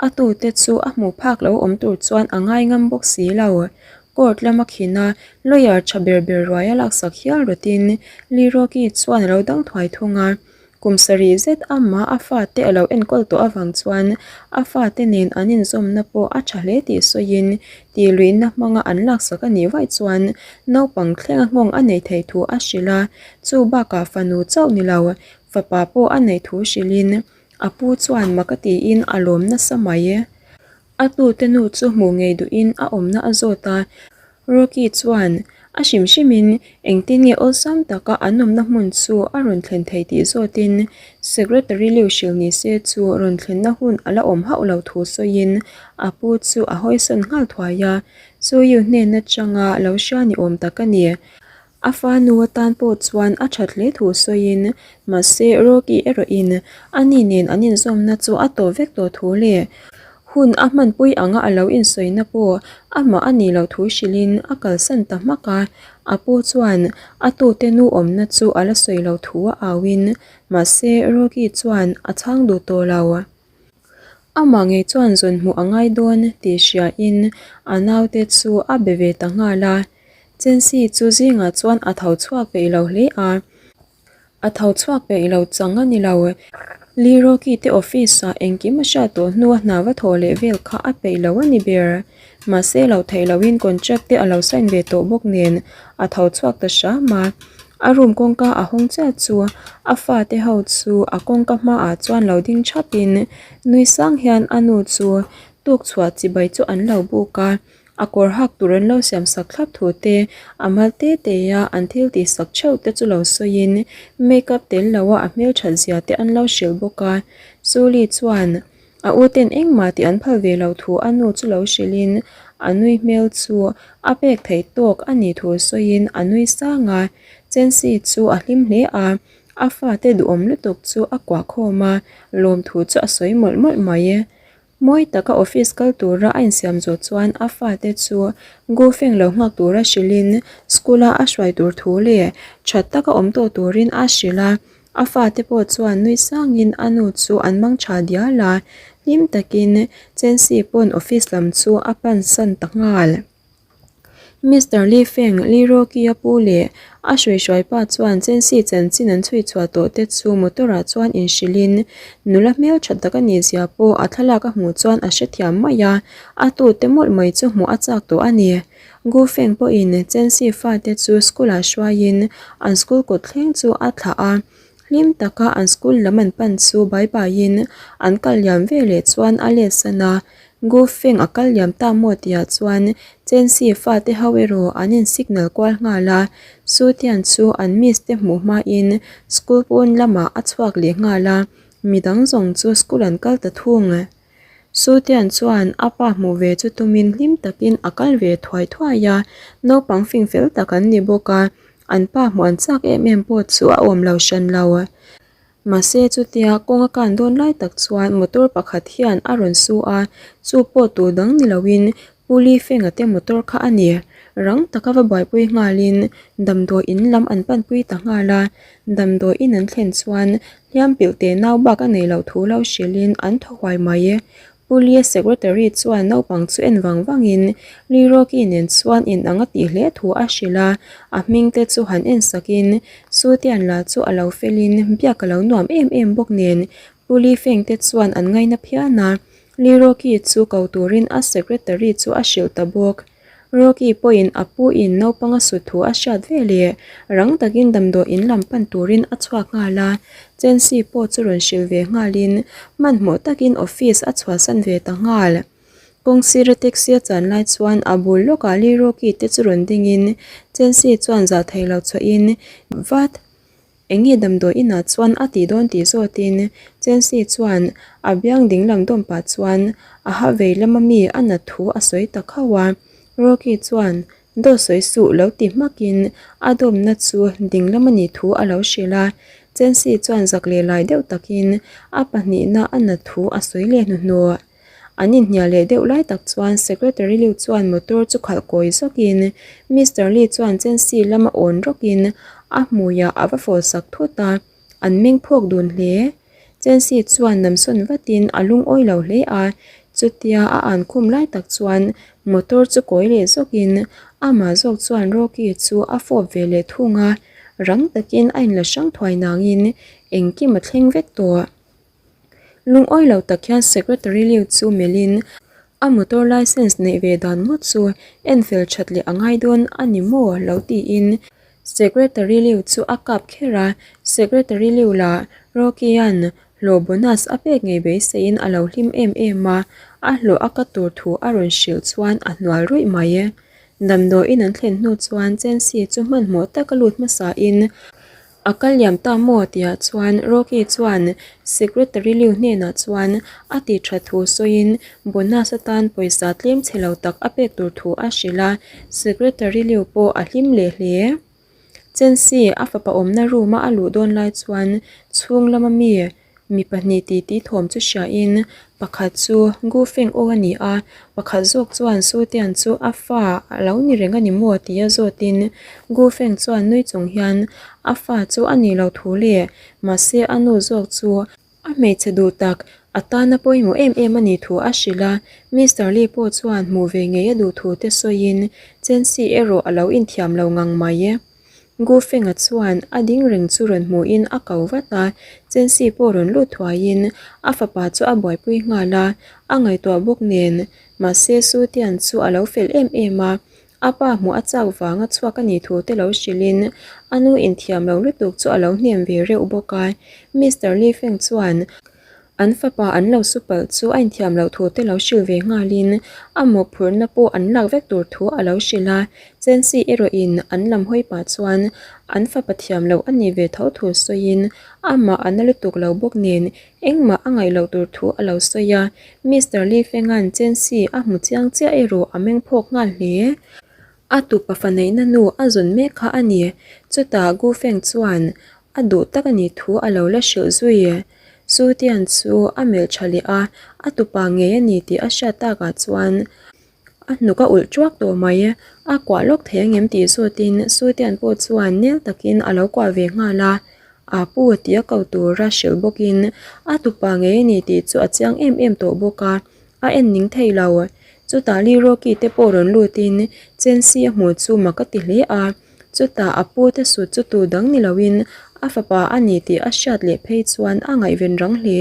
a tute chu a hmuh phak lo awm tur chuan a ngai ngam bawk si lo. Court lama khina lawyer tha ber ber ruai a laksak hial rawtin Liroki chuan a lo dang thuai thung a. Kum sarih zet amah a fate a lo enkawl tawh avang chuan a fate nen an inzawmna pawh a tha hle tih sawiin tihluihna hmanga an laksak a nih vaih chuan naupang thlenga nghawng a neih theih thu a hrilh a, chu bakah fanu chauh ni lo fapa pawh a neih thu hrilhin a pu chuan mak a tiin a lawm nasa mai. A tute nu chu hmuh ngei duhin a awmna a zawt a, Rocky chuan a hrim hrimin engtin nge awlsam taka an awmna hmun chu a rawn thlen thei tih zawtin Secretary Liu hrilh ni se chu rawn thlenna hun a la awm hauh lo thu sawiin a pu chu a hawisawn nghal thuai a, Suyu hnen atanga lo hria ni awm tak a ni. A fanu atan pawh chuan a that hle thu sawiin, mahse Rocky erawhin ani nen an inzawmna chu a tawh vek tawh thu leh hun a hmanpui anga a lo insawina pawh amah a nih loh thu hrilhin a kalsan ta hmak a. A pu chuan a tute nu awmna chu a la sawi lo thu a auin, mahse Rocky chuan a chhang duh tawh lo. Amah ngei chuan zawn hmuh a ngai dawn tih hriain a naute chu a be ve ta nghal a. Chensi chu zingah chuan a tho chhuak peih lo hle a, a tho chhuak peih lo chang a ni lo. Lee Rocky te office ah engkim a hriat tawh hnua hna va thawh leh vel kha a peih lo a ni ber. Mahse lo theih loin contract te a lo sign ve tawh bawk nen a tho chhuak ta hram a. A room kawngka a hawng chiah chu a fate ho chu a kawngka hmaah chuan lo ding thapin nui sang hian a nu chu tuk chhuah chibai chu an lo buk a. A kawr hak tur an lo siam sak thlap thu te, a mal te te a an thil tih sak theuh te chu lo sawiin make up tel lo a a hmelthat zia te an lo hrilh bawk a. Suli chuan a u ten engmah tih an phal ve lo thu a nu chu lo hrilhin a nui hmel chu a pek theih tawk a nih thu sawiin a nui sang a. Chensi chu a hlim hle a, a fate duhawm lutuk chu a kuah khawm a, lawmthu chu a sawi mawlh mawlh mai. Mawi taka office kal tura a insiam zawh chuan a fate chu Gufeng lo nghak tura hrilhin school a a hruai tur thu leh tha taka awm tawh turin a hrilh a. A fate pawh chuan nui sangin a nu chu an mang tha dial a, hlim takin Chensi pawn office lam chu a pansan ta nghal. Mister Li Feng, Li Rocky-a pu leh a hruihruai pa chuan Chensi chanchin an chhui chhuah tawh te chu motor ah chuan inhrilhin nula hmel tha tak a nih zia pawh a thlalak a hmuh chuan a hrethiam mai a, a tute mawlh mai chu hmuh a chak tawh a ni. Gu Feng pawhin Chensi fate chu school ah hruaiin an school kawt thleng chu a thlah a, hlim taka an school lam an pan chu bai baiin an kal liam veleh chuan a let san a, Gu Feng a kal liam ta maw tihah chuan Chensi fate ho erawh an in signal kual nghal a, Su Tian chu an miss te hmuh hmain school pawn lamah a chhuak leh nghal a, midang zawng chu school an kal ta thung. Su Tian chuan a pa hmuh ve chu tumin hlim takin a kal ve thuai thuai a, naupang fing fel tak an ni bawk a, an pa hmuh an chak em em pawh chu a awm lo hran lo. Mahse chutia kawng a kan dawn lai tak chuan motor pakhat hian a rawn su a, chu pawh tur dang ni loin Pu Li Fenga te motor kha a ni. Rang taka va buaipui nghalin damdawi in lam an panpui ta nghal a, damdawi in an thlen chuan hliam pilh teh nau bak a nei loh thu lo hrilhin an thaw huai mai. Pu Lia Secretary chuan naupang chu en vang vangin Li Rocky nen chuan in ang a tih hle thu a hrilh a, a hming te chu han en sakin Sutian la chu a lo felin biak a lo nuam em em bawk nen Pu Li Feng te chuan an ngaina phian a, Li Rocky chu ko turin a Secretary chu a hrilh ta bawk. Rocky pawhin a pu in naupang a sut thu a hriat ve leh rang takin damdawi in lam pan turin a chhuak nghal a, Chensi pawh chu rawn hrilh ve nghalin hmanhmawh takin office a chhuahsan ve ta nghal. Kawng sira taxi a chan lai chuan a bul lawkah Lee Rocky te chu rawn dingin Chensi chuan zah thei lo chhuahin vat Eng nge damdawi inah chuan a tih dawn tih zawtin Chensi chuan a biang dinglam dawm pah chuan a ha vei lama mi a nat thu a sawi ta khauh a. Rocky chuan dawt sawi suh lo ti hmakin a dawmna chu dinglam a nih thu a lo hrilh a. Chensi chuan zak leh lai deuh takin a pahnihna a nat thu a sawi leh hnuhnawh. An inhnial leh deuh lai tak chuan Secretary Liu chuan motor chu khalh kawi zawkin Mister Li chuan Chensi lama awn rawkin a hmuiah a va fawl sak thut a, an meng phawk dun hle. Chensi chuan namsawn vatin a lungawi lo hle a, chutia a an khum lai tak chuan motor chu kawi leh zawkin amah zawk chuan Rocky chu a fawp ve leh thung a, rang takin a inla hrang thuai nangin engkim a thleng vek tawh. Lungawi lo tak hian Secretary Liu chu melhin a motor licence neih ve dan ngawt chu en fel that leh a ngai dawn a ni maw lo tiin Secretary Liu chu a kap kher a, Secretary Liu lah Rocky-a'n hlawh bonus a pek ngei beiseiin a lo hlim em em a, a hlawh a ka tur thu a rawn hrilh chuan a hnual ruih mai. Damdawiin an thlen hnu chuan Chensi chu hmanhmawh taka lut hmasain A kal liam ta maw tihah chuan Rocky chuan Secretary Liu hnenah chuan a ti tha thu sawiin bonus atan pawisa tlem chhe lo tak a pek tur thu a hrilh a, Secretary Liu pawh a hlim leh hle. Chensi a fapa awmna room a a luh dawn lai chuan chhung lama mi Mi pahnih titi thawm chu hriain pakhat chu Gu Feng aw a ni a, pakhat zawk chuan Su Tian chu a fa a lo ni reng a ni maw tia zawtin Gu Feng chuan nui chung hian a fa chu a nih loh thu leh mahse a nu zawk chu a hmeichhe duh tak a tana pawimawh em em a nih thu a hrilh a, Mister Lee pawh chuan hmuh ve ngei a duh thu te sawiin Chen Si erawh a lo inthiam lo ngang mai. Gufenga chuan a ding reng chu rawn hmuhin a ko vat a, Chensi pawh rawn lut thuaiin a fapa chu a buaipui nghal a, a ngaihtuah bawk nen mahse Sutian chu a lo fel em em a. A pa hmuh a chak vanga chhuak a nih thu te lo hrilhin a nu inthiam lo lutuk chu a lo hnem ve reuh bawk a. Mister Li Feng chuan an fapa an lo su palh chu a inthiam loh thu te lo hrilh ve nghalin a mawhphurhna pawh an lak vek tur thu a lo hrilh a. Chensi erawhin an lam hawi pah chuan an fapa thiam loh a nih ve tho thu sawiin amah a na lutuk lo bawk nen Engmah a ngaih loh tur thu a lo sawi a, Mister Li Fenga'n Chensi a hmu chiang chiah erawh a meng phawk nghal hle. A tupa fa neihna nu a zawn mek kha a ni. Chutah Gu Feng chuan a duh tak a nih thu a lo la hrilh zui. Su Tian chu a melh tha leh a, a tupa ngei a ni tih a hriat takah chuan a hnuk a ulh ṭuak tawh mai. A kuah lawk thei angem tih zawtin Su Tian pawh chuan nel takin a lo kuah ve nghal a. A pu tih a ko tura hrilh bawkin a tupa ngei a ni tih chu a chiang em em tawh bawk a, a en ning thei lo. Chutah Lee Rocky te pawh rawn lutin Chensi a hmuh chu mak a ti hle a, chutah a pu te sut chu tu dang ni loin a fapa a ni tih a hriat leh phei chuan a ngaihven rang hle.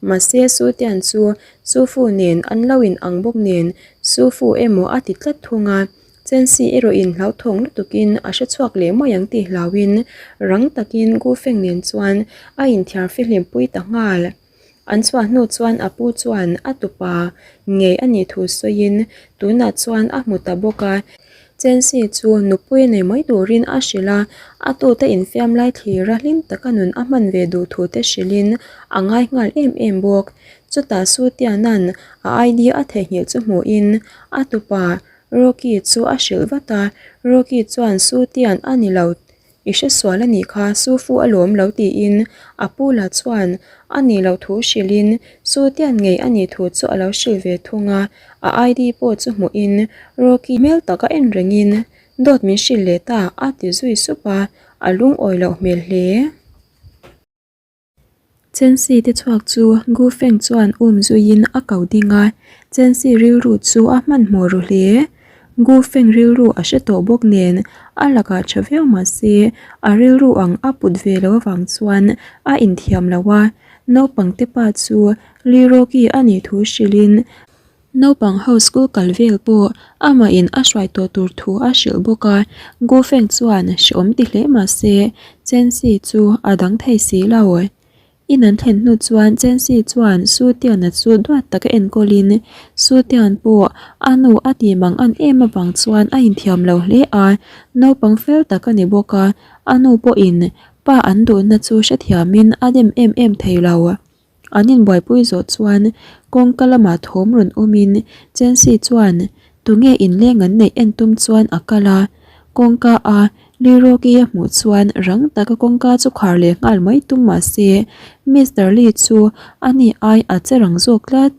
Mahse Sutian chu Sufu nen an lo in ang bawk nen Sufu emaw a ti tlat thung a, Chensi erawhin hlauthawng lutukin a hre chhuak leh mai ang tih hlauhin rang takin Gufeng nen chuan a inthiar fihlim pui ta nghal. An chhuah hnu chuan a pu chuan a tupa ngei a nih thu sawiin tunah chuan a hmu ta bawk a, Chensi chu nupui nei mai turin a hrilh a, a tute infiam lai thlira hlim taka nun a hman ve duh thu te hrilhin a ngai nghal em em bawk. Chutah Sutiana'n a ID a theihnghilh chu hmuhin a tupa Rocky chu a hrilh vat a, Rocky chuan Sutian a ni lo I hre sual a nih kha, Su fu alawm lo tiin a pu la chuan a nih loh thu hrilhin Su tian ngei a nih thu chu a lo hrilh ve thung a, a ID pawh chu hmuhin Rocky hmel taka en rengin dawt min hrilh leh ta a ti zui sup a, a lungawi loh hmel hle. Chensi te chhuak chu Gu Feng chuan um zuiin a ko ding a, Chensi rilru chu a hmanhmawh ru hle. Gu Feng rilru a hre tawh bawk nen a lakah tha viau mah se a rilru ang a put ve lo avang chuan a inthiam lo a, naupang te pa chu Li Rocky a nih thu hrilhin Naupang ho school kal vel pawh amah in a hruai tawh tur thu a hrilh bawk a, Gu Feng chuan hreawm ti hle mah se Chen Si chu a dang thei si lo. In an thlen hnu chuan Chen Si chuan Su Tian-a chu duat taka enkawl in Su Tian pawh a nu a tih mang an em avang chuan a inthiam lo hle a, naupang fel tak a ni bawk a, a nu pawhin pa an duhna chu hrethiam in a dem em em thei lo. An inbuaipui zawh chuan kawngka lamah thawm rawn awmin Chensi chuan tunge inleng an neih en tum chuan a kal a, kawngka a Lee Rocky a hmuh chuan rang taka kawngka chu khar leh nghal mai tum mah se Mister Lee chu ani ai a che rang zawk tlat.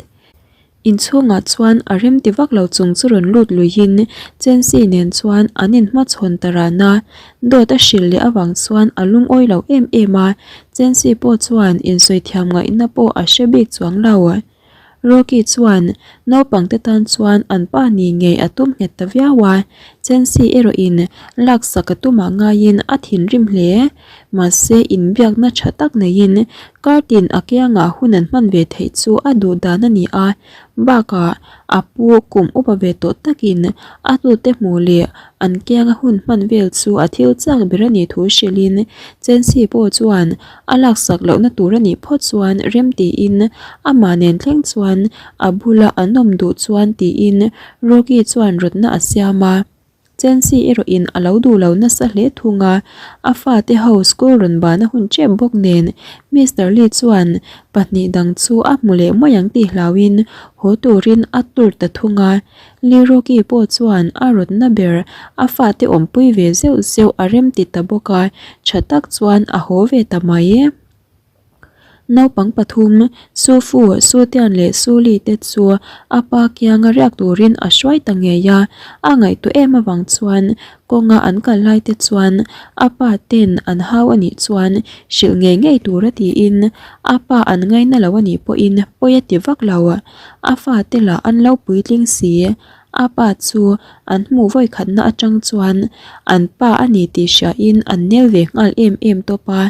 Inchhungah chuan a rem ti vak lo chung chu rawn lut luihin Chensi nen chuan an inhmachhawn ta ran a, dawt a hrilh leh avang chuan a lungawi lo em em a, Chensi pawh chuan insawi thiam ngaihna pawh a hre bik chuang lo. Rocky chuan naupang te tan chuan an pa ni ngei a tum nghet ta viau a, Chensi erawhin laksak a tumah ngaiin a thinrim hle. Mahse inbiakna tha tak neiin kartin a kiangah hun an hman ve theih chu a duh dan a ni a, bakah a pu kum upa ve tawh takin a hnute hmuh leh an kianga hun hman vel chu a thil chak ber a nih thu hrilhin Chensi pawh chuan a laksak lohna tur a nih phawt chuan rem tiin amah nen thleng chuan a bula an awm duh chuan tiin Rocky chuan rawtna a siam a. Chensi erawhin a lo duh lo nasa hle thung a, a fate ho school rawn ban a hun tep bawk nen Mister Lee chuan pahnih dang chu a hmu leh mai ang tih hlauhin haw turin a tur ta thung a. Lee Rocky pawh chuan a rawtna ber a fate awmpui ve zeuh zeuh a rem ti ta bawk a, tha tak chuan a haw ve ta mai. Naupang pathum, Su Fu, Su Tian leh Su Li te chu a pa kianga riak turin a hruai ta ngei a, a ngaihtuah em avang chuan kawnga an kal lai te chuan a pa ten an hau a nih chuan hrilh ngei ngei tur a tiin a pa an ngaina lo a nih pawhin pawi a ti vak lo. A fate lah an lo puitling si, a pa chu an hmuh vawikhatna atang chuan an pa a ni tih hriain an nel ve nghal em em tawp a.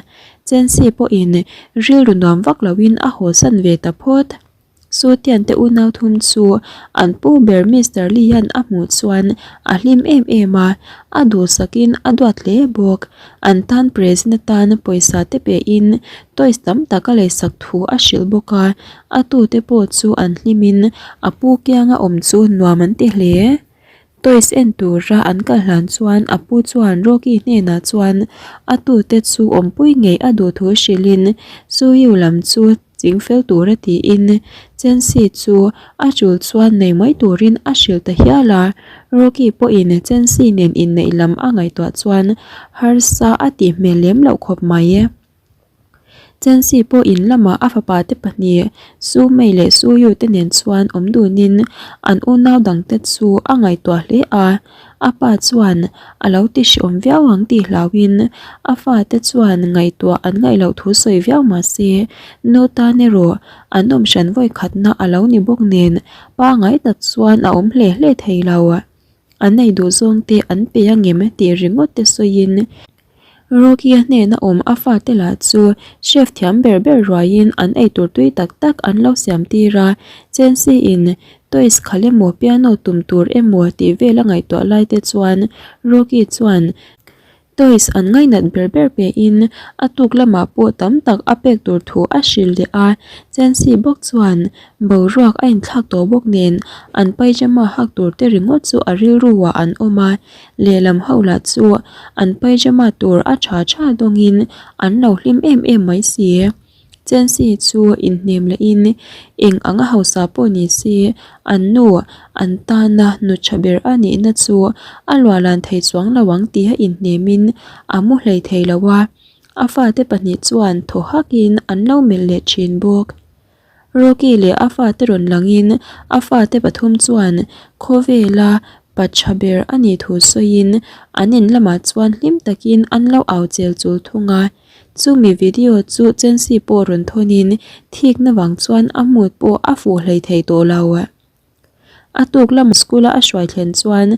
Chensi pawhin rilru nuam vak loin a haw san ve ta phawt. Sutian te unau thum chu an pu ber Mister Lee hian a hmuh chuan a hlim em em a, a duhsakin a duat hle bawk. An tan present atan pawisa te pehin toys tam tak a leisak thu a hrilh bawk a, a tute pawh chu an hlimin a pu kianga awm chu nuam an ti hle. Toys en tura an kal hlan chuan a pu chuan Rocky hnenah chuan a tute chu awmpui ngei a duh thu hrilhin Suyu lam chu ching fel tura tiin Chensi chu a tul chuan nei mai turin a hrilh ta hial a. Rocky pawhin Chensi nen inneih lam a ngaihtuah chuan harsa a tih hmel lem loh khawp mai. Chensi pawh in lamah a fapa te pahnih Su Mei leh Su Yu te nen chuan awm dunin an unau dangte chu a ngaihtuah hle a. A pa chuan a lo ti hreawm viau ang tih hlauhin a fate chuan ngaihtuah an ngaih loh thu sawi viau mah se nu tan erawh an awm hran vawi khatna a lo ni bawk nen pangai tak chuan a awm hle hle thei lo. An nei duh zawng te an pe angem tih ringawt te sawiin Rocky-a hnena awm a fate lah chu chef thiam ber ber ruaiin an eitur tui tak tak an lo siam tir a, Chensi-in toys khal emaw piano tum tur emaw tih vel a ngaihtuah lai te chuan Rocky chuan toys an ngainat ber ber pein a tuk lamah pawh tam tak a pek tur thu a hrilh leh a, Chensi bawk chuan boruak a inthlak tawh bawk nen an pyjama hak tur te ringawt chu a rilru ah an awm a. Lehlam ho lah chu an pyjama tur a tha tha dawngin an lo hlim em em mai si. Chensi chu inhnem lehin eng anga hausa pawh ni se an nu an tana nu tha ber a nihna chu a luahlan thei chuang lo ang tih a inhnemin a mu hlei thei lo a, a fate pahnih chuan thaw hakin an lo melh leh thin bawk. Rocky leh a fate rawn langin a fate pathum chuan khawvela pa tha ber a nih thu sawiin an in lamah chuan hlim takin an lo au chel chul thung a. Chumi video chu Chensi pawh rawn thawnin thikna vang chuan a mood pawh a fuh hlei thei tawh lo. A tuk lamah school a a hruai thlen chuan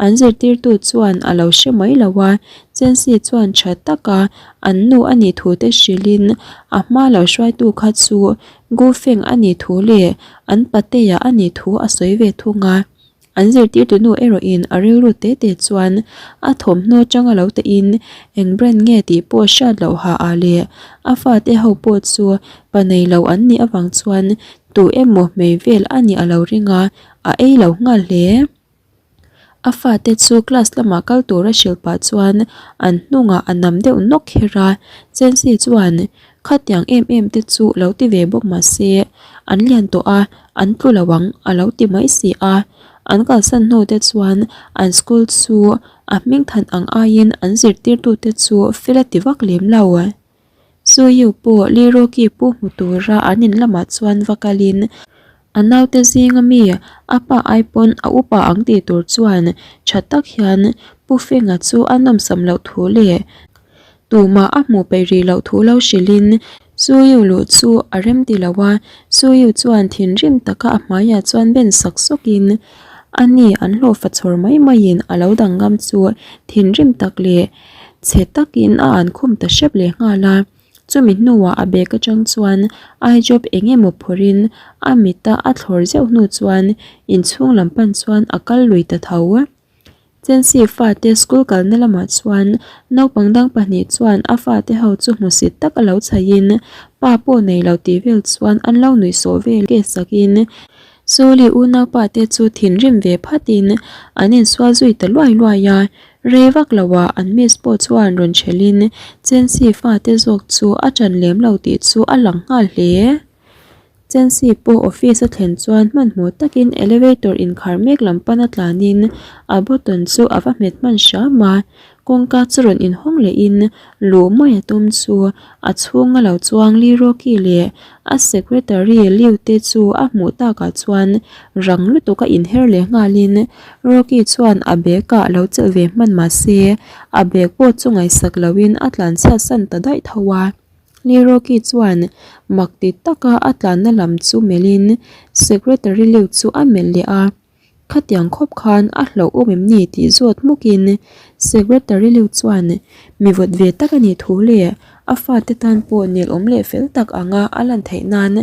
an zirtirtu chuan a lo hre mai lo a, Chensi chuan tha taka an nu a nih thu te hrilhin a hma lo hruaitu kha chu Gu Feng a nih thu leh an patea a nih thu a sawi ve thung a. An zirtirtu nu erawhin a rilru te te chuan a thawmhnaw atanga lo tehin eng brand nge tih pawh hriat loh ha ah leh a fate ho pawh chu pa nei lo an nih avang chuan Tu emaw hmei vel a nih a lo ring a, a ei lo nghal hle. A fate chu class lamah kal tur a hrilh pah chuan an hnungah a nam deuh nawk kher a, Chensi chuan khatiang em em te chu lo ti ve bawk mah se an lian tawh a, an tlu lo ang a lo ti mai si a. An kalsan hnu te chuan an school chu a hmingthan ang aiin an zirtirtute chu fel a ti vak lem lo. Suyu pawh Liroki pu hmu tura an in lamah chuan va kalin a naute zinga mi a pa ai pawn a upa ang tih tur chuan tha tak hian Pu Fenga chu a nawmsam loh thu leh tumah a hmuh peih rih loh thu lo hrilhin Suyu luh chu a rem ti lo a, Suyu chuan thinrim taka a hmaiah chuan ben sak sawkin a ni an hlawhfa chhawr mai maiin a lo dang ngam chu thinrim tak leh Chhe takin a an khum ta hrep leh nghal a, chumi hnuah a bag atang chuan eye drop eng emaw phawrhin a mita a thlawr zeuh hnu chuan inchhung lam pan chuan a kal lui ta tho. Chensi fate school kalna lamah chuan naupang dang pahnih chuan a fate ho chu hmusit tak a lo chhaihin pa pawh nei lo tih vel chuan an lo nuihsawh vel ke sakin Sawli unaupa te chu thinrim ve phatin an insual zui ta luai luai a, rei vak loah an miss pawh chuan rawn ṭhelhin Chensi fate zawk chu a ṭan lem lo tih chu a lang nghal hle. Chensi pawh office a thlen chuan hmanhmawh takin elevator inkhar mek lam pana tlanin a button chu a va hmet hman hram a, kawngka chu rawn inhawng lehin luh mai a tum chu a chhunga lo chuang Lee Rocky leh A secretary Liu te chu a hmuh takah chuan rang lutuk a inher leh nghalin Rocky chuan a bag ah lo chelh ve hman mah se a bag pawh chu ngaihsak loin a tlanchhiat san ta daih tho a. Lee Rocky chuan mak ti taka a tlanna lam chu melhin secretary Liu chu a melh leh a. Khatiang khawp khan a hlauh awm em ni tih zawt hmukin Secretary Liu chuan mi vawt ve tak a nih thu leh A fate tan pawh nel awm leh fel tak anga a lan theih nan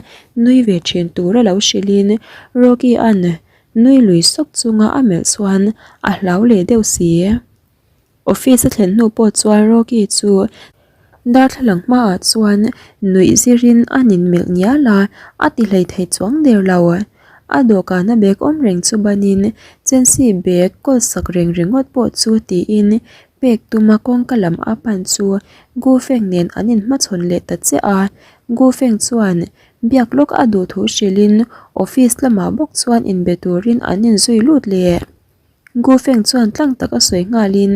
nui ve thin tur a lo hrilhin Rocky-a'n nui lui sawk chunga a melh chuan a hlau leh deuh si. Office a thlen hnu pawh chuan Rocky chu darthlalang hmaah chuan nuih zirin a nin melh ngial a, a ti hlei thei chuang der lo. A dawhkana bag awm reng chu banin Chelsea bag kawl sak reng ringawt pawh chu tiin pek tuma kawngka lam a pan chu Gu Feng nen an inhmachhawn leh ta chiah a. Gu Feng chuan biak lawk a duh thu hrilhin office lamah bawk chuan inbe turin an inzui lut leh. Gu Feng chuan tlang tak a sawi nghalin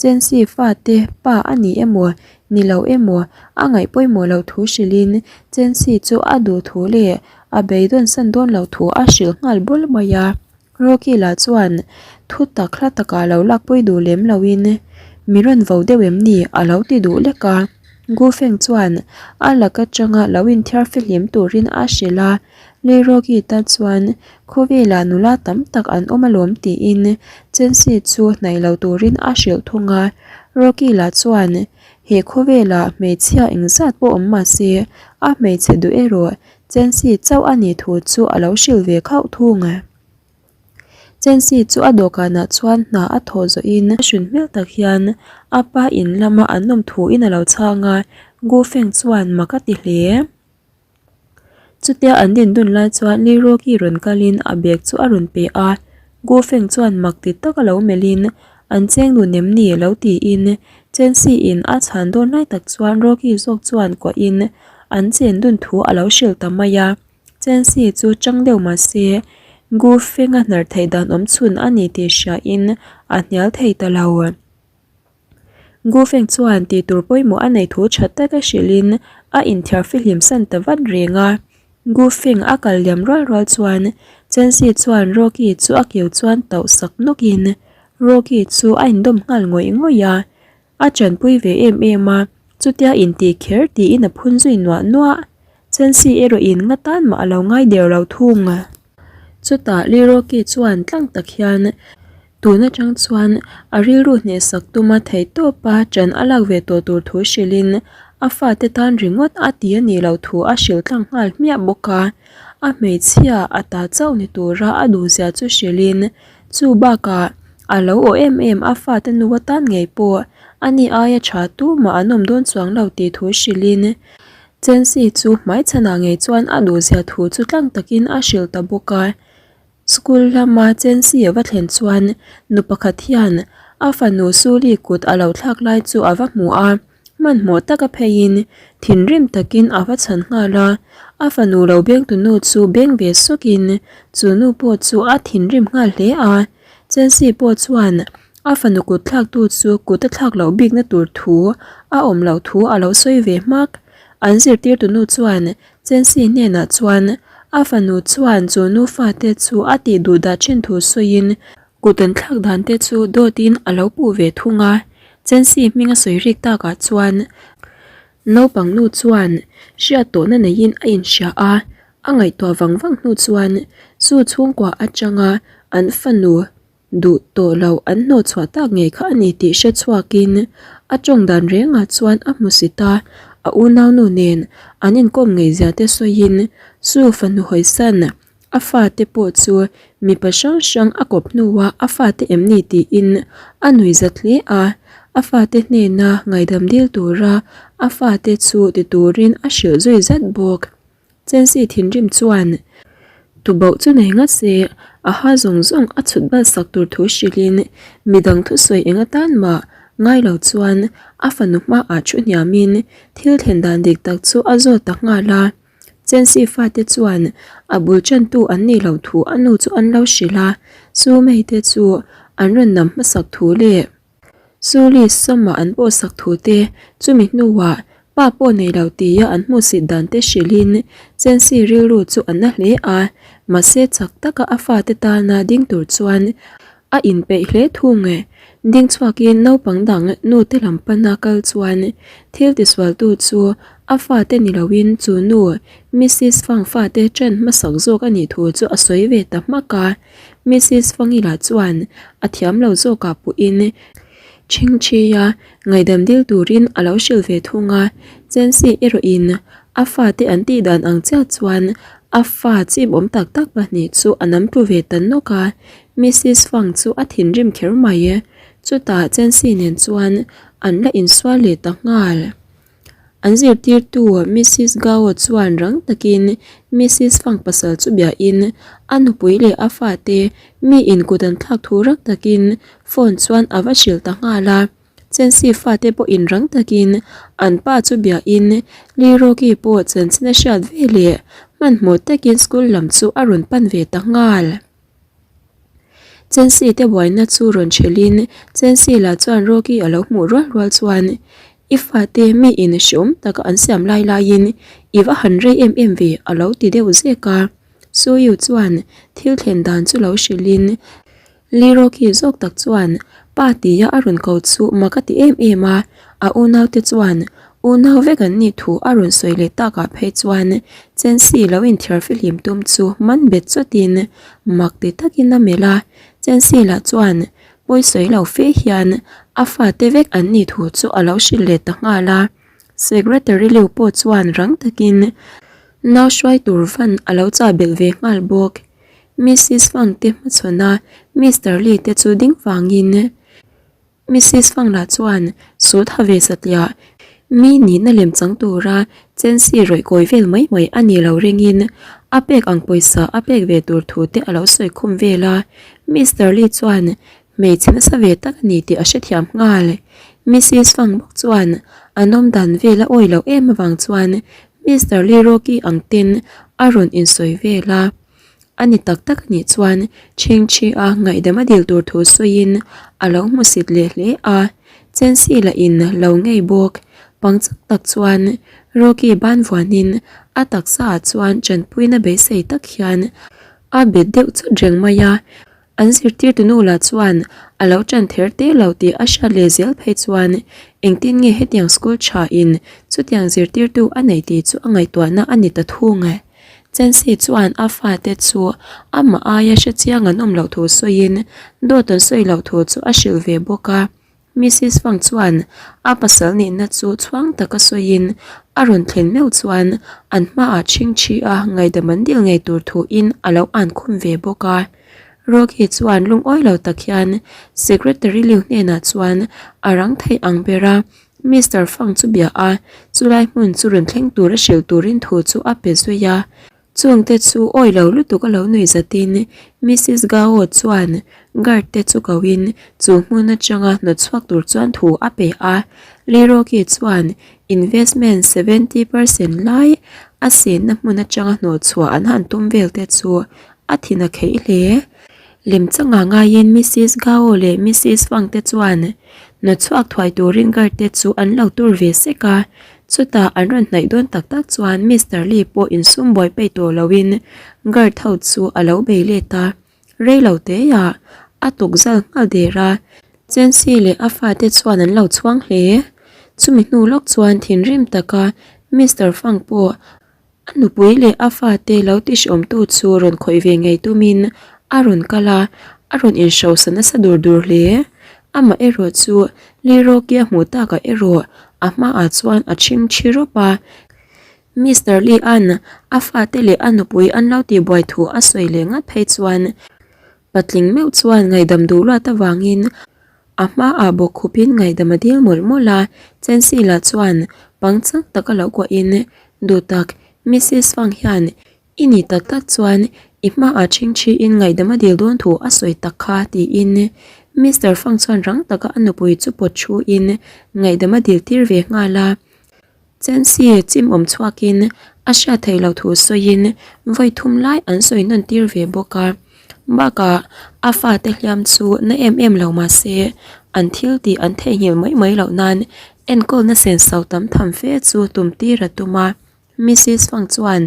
Chenxi fate pa a ni emaw ni lo emaw a ngaih pawimawh loh thu hrilhin Chenxi chu a duh thu leh a beidawn san dawn loh thu a hrilh nghal bawl mai a. Rocky lah chuan thu tak hla takah lo lakpui duh lem loin mi rawn vo deuh em ni a lo ti duh lek a. Gu Feng chuan a lak atanga lo inthiar fihlim turin a hrilh a. Leirawki tan chuan khawvelah nula tam tak an awm alawm tiin Chensi chu hnaih lo turin a hrilh thung a. Rocky lah chuan he khawvelah hmeichhia engzat pawh awm mah se a hmeichhe duh erawh Chensi chauh a nih thu chu a lo hrilh ve khauh thung. Chensi chu a dawhkanah chuan hna a thawh zawhin a hrin hmel tak hian a pa in lama an awm thuin a lo chhang a, Gu Feng chuan mak a ti hle. Chutia an din dun lai chuan Lee Rocky rawn kalin a bag chu a rawn pe a, Gu Feng chuan mak ti tak a lo melhin an cheng dun em ni lo tiin Chen Si in a chhan dawn lai tak chuan Rocky zawk chuan kuahin an chen dun thu a lo hrilh ta mai a, Chen Si chu chang deuh mah se Gu Feng a hnar theih dan awm chhun a ni tih hriain a hnial thei ta lo. Gufeng chuan tih tur pawimawh a neih thu tha taka hrilhin a inthiar fihlim san ta vat reng a. Gufeng a kal liam rual rual chuan Chenxi chuan Rocky chu a keu chuan tauh sak nawkin Rocky chu a indawm nghal ngawih ngawih a. A tanpui ve em em a, chutia intih kher tiin a phun zui nuah nuah. Chenxi erawhin nga tan mah a lo ngai der lo thung. Chutah Liroki chuan tlang tak hian tun atang chuan a rilru hnehsak tuma theihtawpa ṭan a lak ve tawh tur thu hrilhin a fate tan ringawt a ti a nih loh thu a hrilh tlang nghal hmiah bawk a. A hmeichhia a ta chauh ni tura a duhzia chu hrilhin chu bakah a lo aw em em a fate nu atan ngei pawh a ni aia ṭha tumah an awm dawn chuang lo tih thu hrilhin Chelsea chu hmaichhanah ngei chuan a duhzia thu chu tlang takin a hrilh ta bawk a. School lama Chelsea a va thlen chuan nu pakhat hian a fanu Suli kut a lo thlak lai chu a va hmu a, hmanhmawh taka pheiin thinrim takin a va chhan nghal a. A fanu lo bengtunu chu beng ve sawkin chu nu pawh chu a thinrim nghal hle a. Chelsea pawh chuan a fanu kut thlaktu chu kut a thlak loh bikna tur thu a awm loh thu a lo sawi ve hmak. An zirtirtu nu chuan Chelsea hnenah chuan a fanu chuan chu nu fate chu a tih duh dah thin thu sawiin kut an thlak dan te chu dawtin a lo puh ve thung a. Chelsea hming a sawi rik takah chuan naupang nu chuan hriat tawhna neiin a inhria a, A ngaihtuah vang vang hnu chuan chu chhungkua atanga an fanu duh tawh loh an hnawhchhuah tak ngei kha a ni tih hre chhuakin a tawng dan rengah chuan a hmu si ta. A unaunu nen an inkawm ngei zia te sawiin chu fanu hawisan a fate pawh chu mipa hrang hrang a kawp hnuah a fate em ni tiin a nui zat hle a. A fate hnena ngaihdam dil tura a fate chu ti turin a hrilh zui zat bawk. Chelsea thinrim chuan tubauh chu nei ngat se, a ha zawng zawng a chhut bal sak tur thu hrilhin midang thusawi eng atan mah ngai lo chuan a fanu hmaah thu hniamin thil thlen dan dik tak chu a zawt ta nghal a. Chelsea fate chuan a bul tantu an nih loh thu a nu chu an lo hrilh a, chu mite chu an rawn nam hmasak thu leh Suli sama an pawh sak thu te, chumi hnuah pa pawh nei lo tia an hmuhsit dan te hrilhin Chelsea rilru chu a na hle a, mahse chak taka a fate tana ding tur chuan a inpeih hle thung. Ding chhuakin naupang dang nu te lam pana kal chuan thil tisualtu chu a fate ni loin chu nu Missis Fang fate ṭan hmasak zawk a nih thu chu a sawi ve ta hmak a. Missis Fangila chuan a thiam lo zawkah puhin Chhingchhia ngaihdam dil turin a lo hrilh ve thung a. Chensi erawhin a fate an tih dan ang chiah chuan a fa chimawm tak tak pahnih chu a nam tlu ve ta nawk a, Missis Fang chu a thinrim kher mai. Chutah Chensi nen chuan an la insual leh ta nghal. An zirtirtu Missis Gao chuan rang takin Missis Fang pasal chu biahin a nupui leh a fate mi in kut an thlak thu rang takin phone chuan a va hrilh ta nghal a. Chensi fate pawhin rang takin an pa chu biahin Lee Rocky pawh chanchin a hriat ve leh hmanhmawh takin school lam chu a rawn pan ve ta nghal. Chensi te buaina chu rawn hrelhin Chensi lah chuan Rocky a lo hmuh rual rual chuan I fate mi in hreawm taka an siam lai laiin i va han rei em em ve a lo ti deuh zek a. Suyu chuan thil thlen dan chu lo hrilhin Lee Rocky zawk tak chuan pa tia a rawn ko chu mak a ti em em a, a unaute chuan unau vek an nih thu a rawn sawi leh takah phei chuan Chensi lo inthiar fihlim tum chu man bet chawtin mak ti takin a melh a, Chensi lah chuan pawi sawi lo fe hian a fate vek an nih thu chu a lo hrilh leh ta nghal a, Secretary Liu pawh chuan rang takin nau hruai tur van a lo chah belh ve nghal bawk. Missis Fang te hmachhawn a Mister Lee te chu ding vangin Missis Fang lah chuan sut ha ve satliah mi nihna lem chang tura Chensi rawih kawi vel mai mai a ni lo ringin a pek ang pawisa a pek ve tur thu te a lo sawi khum vel a. Mister Lee chuan hmeichhe nasa ve tak a ni tih a hrethiam nghal. Missis Fang bawk chuan an awmdan vel a awi loh em avang chuan Mister Lee Rocky ang ten a rawn insawi vel a. A ni tak tak a nih chuan Chhingchhi a ngaihdam a dil tur thu sawiin a lo hmusit leh hle a, Chensi lah in lo ngei bawk. Pangchang tak chuan Rocky ban vuanin a taksa ah chuan tanpuina beisei tak hian a bet deuh chawt reng mai a. An zirtirtu nu lah chuan a lo tan ther te lo tih a hriat leh zel phei chuan engtin nge hetiang school tha in chutiang zirtirtu a nei tih chu a ngaihtuahna a ni ta thung e. Chensi chuan a fate chu amah aia hrechiang an awm loh thu sawiin dawt an sawi loh thu chu a hrilh ve bawk a. Missis Fang chuan a pasal nihna chu chhuang taka sawiin a rawn thlen meuh chuan an hmaah chhingchhi a ngaihdam an dil ngei tur thuin a lo an khum ve bawk a. Rocky chuan lungawi lo tak hian Secretary Liu hnenah chuan a rang thei ang ber a, Mister Fang chu bia a, chulai hmun chu rawn thleng tur a hrilh turin thu chu a pe zui a. Chungte chu awi lo lutuk a lo nui zatin Missis Gao chuan guard te chu koin chu hmun atanga hnawtchhuak tur chuan thu a pe a. Lee Rocky chuan investment 70% lai a senna hmun atanga hnawhchhuah an han tum vel te chu a thin a kheih hle. Lemchanga ngaiin Missis Gao leh Missis Fang te chuan hnawtchhuak thuai turin guard te chu an lo tur ve sek a. Chutah an rawn hnaih dawn tak tak chuan Mister Lee pawh insum buai peih tawh loin guard ho chu a lo bei let a, rei lo teiah a tuk zal nghal der a, Chensi leh a fate chuan an lo chhuang hle. Chumi hnu lawk chuan thinrim taka Mister Fang pawh A nupui leh a fate lo tihrawmtu chu rawn khawih ve ngei tumin a rawn kal a, a rawn inhrosa nasa dur dur hle. Amah erawh chu Lee Rocky-a hmuh takah erawh a hmaah chuan a chhing thi rawp a. Mister Lee-a'n a fate leh a nupui an lo tihbuai thu a sawi leh ngat phei chuan patling meuh chuan ngaihdam duh luat avangin A hmaah bawk khupin ngaihdam a dil mawlh mawlh a, Chensi lah chuan pangchang taka lo kuahin, Duhtak, Missis Fang hian i ni tak tak chuan i hmaah chhingchhiin ngaihdam a dil dawn thu a sawi tak kha tiin Mister Fang chuan rang taka a nupui chu pawt thuin ngaihdam a dil tir ve nghal a. Chensi chim awm chhuakin a hriat theih loh thu sawiin vawi thum lai an sawi nawn tir ve bawk a. Bakah a fate hliam chu na em em lo mah se an thil tih an theihnghilh mai mai loh nan enkawlna senso tam tham fe chu tum tir a tum a. Missis Fang chuan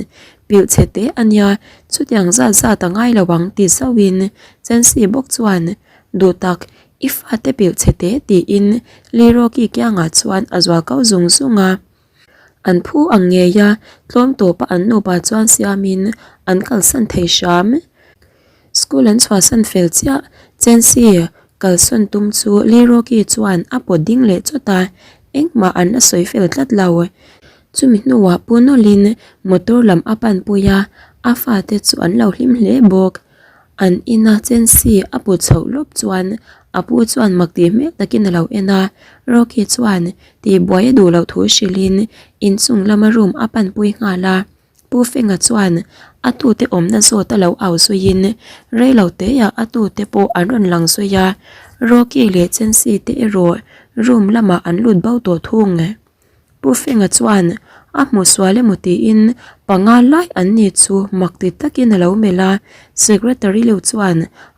pilh chhe teh a nia chutiang zat zat a ngai lo ang ti zauhin Chensi bawk chuan duh tak I fate pilh chhe teh tiin Lee Rocky kiangah chuan a zual kau zung zung a. An phu ang ngei a, tlawm tawpa an nupa chuan siamin an kalsan thei hram. School an chhuahsan fel chiah, Chensi kalsawn tum chu Lee Rocky chuan a pawt ding leh chawt a, engmah an la sawi fel tlat lo. Chumi hnuah Pu Nawlin motor lam a panpui a, a fate chu an lo hlim hle bawk. An ina Chensi a put chhoh lawp chuan a pu chuan mak tih hmel takin a lo en a, Rocky chuan tihbuai a duh loh thu hrilhin inchung lama room a panpui nghal a. Pu Fenga chuan a tute awmna zawt a lo au zuiin reilo teah a tute pawh an rawn lang zui a, Rocky leh Chensi te erawh room lamah an lut bo tawh thung. Pu Fenga chuan a hmu sual emaw tiin panga lai an ni chu mak ti takin a lo melh a, Secretary Liu chuan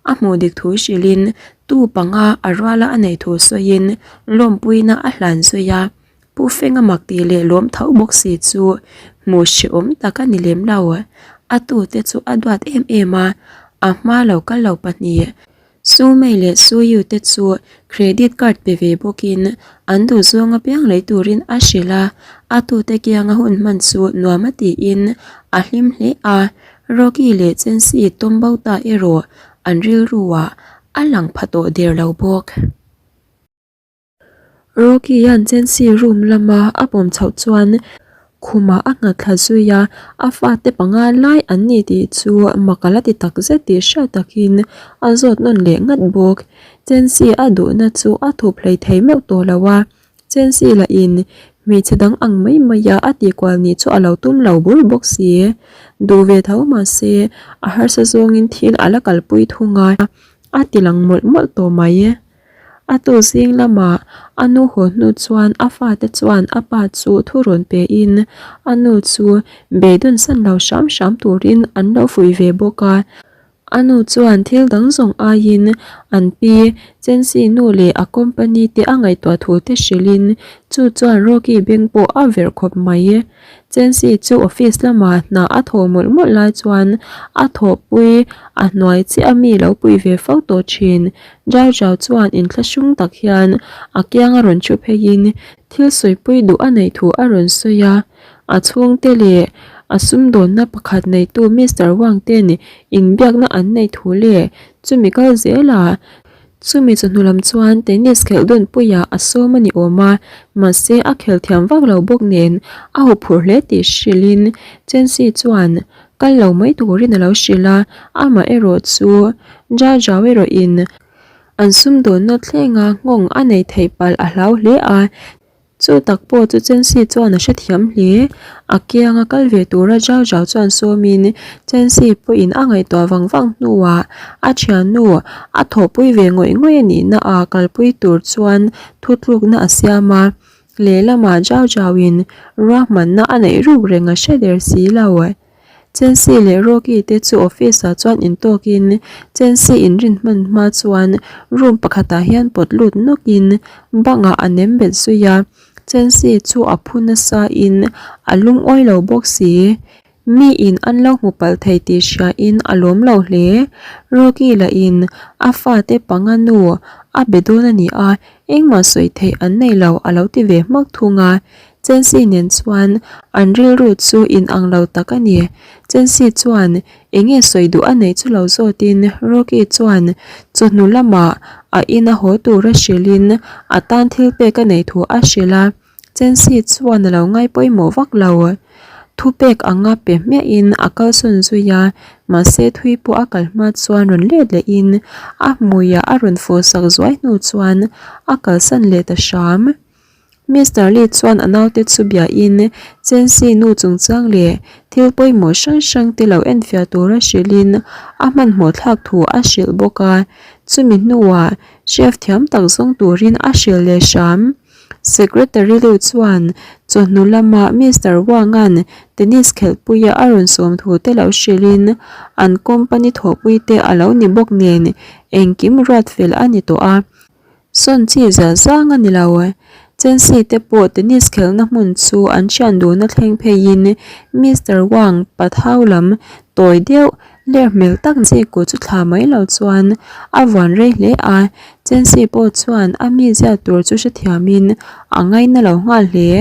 a hmuh dik thu hrilhin tu panga a ruala a neih thu sawiin lawmpuina a hlan zui a. Pu Fenga mak tih leh lawm tho bawk si chu hmuh hrehawm tak a ni lem lo. A tute chu a duat em em a, a hma lo kal lo pahnih. Sumei leh Suyu te chu credit card pe ve bawkin an duhzawng apiang lei turin a hrilh a, a tute kianga hun hman chu nuam a tiin a hlim hle a. Rocky leh Chensi tawmbo ta erawh an rilruah a lang pha tawh der lo bawk. Rocky hian Chelsea room lama a pawm chhoh chuan khumah a nghat thla zui a, a fate panga lai an ni tih chu mak a la ti tak zet tih hriat takin a zawt nawn leh ngat bawk. Chelsea a duhna chu a thup hlei thei meuh tawh lo a, Chelsea lahin hmeichhe dang ang mai mai a a tihkual nih chu a lo tum lo bur bawk si. Duh ve tho mahse a harsa zawngin thil a la kalpui thung a, a ti lang mawlh mawlh tawh mai. A tu zing lamah a nu haw hnu chuan a fate chuan a pa chu thu rawn pein a nu chu beidawn san lo hram hram turin an lo fuih ve bawk a. A nu chuan thil dang zawng aiin an pi Chensi nu leh a company te a ngaihtuah thu te hrilhin chu chuan Rocky beng pawh a verh khawp mai. Chensi chu office lamah hna a thawh mawlh mawlh lai chuan a thawhpui a hnuai chiah a mi lo pui ve fo tawh thin. Zau zau chuan inthlahrung tak hian a kiang a rawn thu pheiin thil sawipui duh a neih thu a rawn sawi a. A chhungte leh a sumdawnna pakhat neitu Mister Wang ten inbiakna an neih thu leh chumi kal zelah Chumi chawhnu lam chuan tennis khelh dawn puiah a sawm a ni awm a, mahse a khel thiam vak lo bawk nen a huphurh hle tih hrilhin Chensi chuan kal lo mai turin a lo hrilh a, amah erawh chu Jao Jao erawhin an sumdawnna thlenga nghawng a nei theih palh a hlau hle a. Chu tak pawh chu Chensi chuan a hrethiam hle. A kianga kal ve tura Zhao Zhao chuan sawmin Chensi pawhin a ngaihtuah vang vang hnuah a thiannu a thawhpui ve ngawih ngawih a nihna ah kalpui tur chuan thutlukna a siam a. Lehlamah Zhao Zhao-in ruahmanna a neih ruk reng a hre der si lo. Chelsea leh Rocky te chu office ah chuan intawkin Chelsea inrin hman hma chuan room pakhatah hian pawt lut nawkin bangah a nem bet zui a, Chelsea chu a phu nasa in a lungawi lo bawk si. Mi in an lo hmu palh thei tih hria in a lawm lo hle. Rocky lah in a fate panga nu a be dawn a ni a, engmah sawi theih an nei lo a lo ti ve hmak thung a. Chelsea nen chuan an rilru chu in ang lo tak a ni. Chelsea chuan eng nge sawi duh a neih chu lo zawtin Rocky chuan chawhnu lamah a ina haw tura hrilhin a tan thil pek a neih thu a hrilh a. Chelsea chuan a lo ngai pawimawh vak lo. Thupek anga pe hmiahin a kalsawn zui a, mahse thui pawh a kal hma chuan rawn let lehin a hmuiah a rawn fawhsak zuai hnu chuan a kalsan leh ta hram. Mister Lee chuan a naute chu biain Chensi nu chungchang leh thil pawimawh hrang hrang te lo enfiah tura hrilhin a hmanhmawh thlak thu a hrilh bawk a, chumi hnuah chef thiam tak zawng turin a hrilh leh hram. Secretary Liu chuan chawhnu lamah Mister Wang-a'n tennis khelhpuia a rawn sawm thu te lo hrilhin an company thawhpui te a lo ni bawk nen engkim ruat fel a ni tawh a. Sawn chi zah zang a ni lo. Chelsea te pawh tennis khelhna hmun chu an thian duhna thleng pheiin Mister Wang pathau lam tawi deuh ler hmel tak chi kut chu thla mai lo chuan a vuan rei hle a, Chelsea pawh chuan a mizia tur chu hrethiamin a ngaina lo nghal hle.